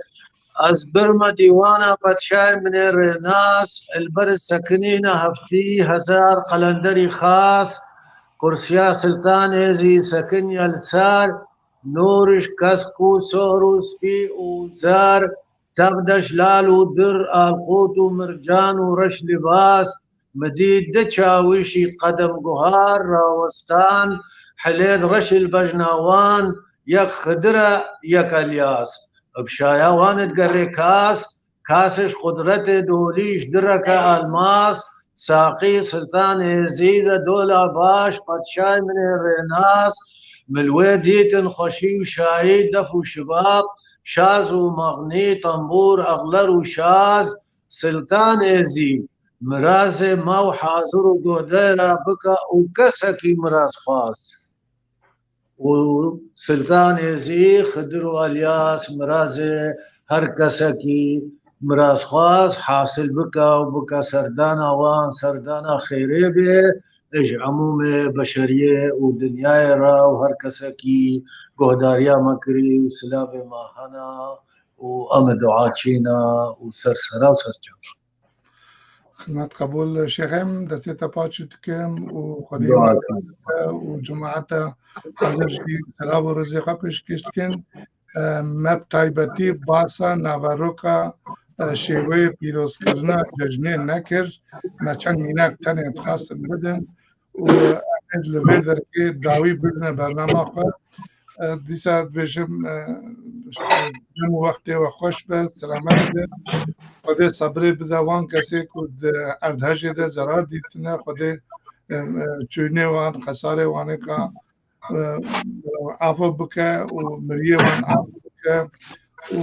Ez birme dîwana padşahê min ê rênas, li ber sekinîna heftî hezar qelenderî xas, kursiya siltanê zî sekiniye li ser, nûr ji kesk û sor û spî û zer, tev de ji lal û dir, alqût û mircan û reş libas, mi dî di çawişî qedem guhar rawestan, hilêt reş li bejna wan, yek Xidir e, yek Elyas. Bi şaya wan digerê kas, kas ji qudretê dolî ji direke elmas, saqî Siltan Êzîd e dola baş, padşahê min ê rênas, min li wê dîtin xweşî û şayî, def û şibab, şaz û mexnî, tembûr, exler û şaz, Siltan Êzîd, mirazê me û hazir û godera bike û kesekî mirazxwaz. û Siltanê zî Xidir û Elyas mirazê her kesekî mirazxwaz hasil bike û bike serdana wan, serdana xêrê bê, ji emûmê beşeriyê û dinyayê re û her kesekî guhdariya me kirî û silavê me hene û em ê dua çêna û ser sera û ser çava. Xizmet qebûl Şêxê min, destê te paç dikim û Xwedê Dua we û cemaeta hazir jî selav û rizê xwe pêşkêş dikin. E, me bi taybetî basa naveroka, e, şêweyê pîrozkirina cejnê nekir. Me çend mînak tenê dixwestin bidin. û em ê li vê derkê dawî bidine bernama xwe. E, dîsa dibêjim, e, dem û wextê we xweş be, selamet be. Xwedê sebrê bide wan kesê ku di erdhejê de zerar dîtine. Xwedê, e, e, çûnê wan, xesarê wanê ka e, afû bike û miriyê wan afû bike. Û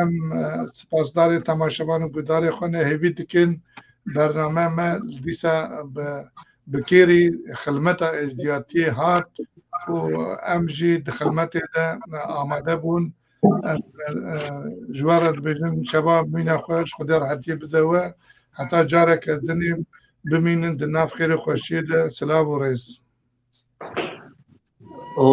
em, e, spasdarê temaşevan û gudarê xwe ne, hêvî dikin bername me dîsa bi, bi kêrî xilmeta êzdiyatiyê hat û em jî di xilmetê de, e, amade bûn. Em, e, ji we re dibêjin şeva mîna xwe ji Xwedê rehetiyê bide we. Heta careke dinê bimînin di nav xêr û xweşiyê de. Silav û rêz. û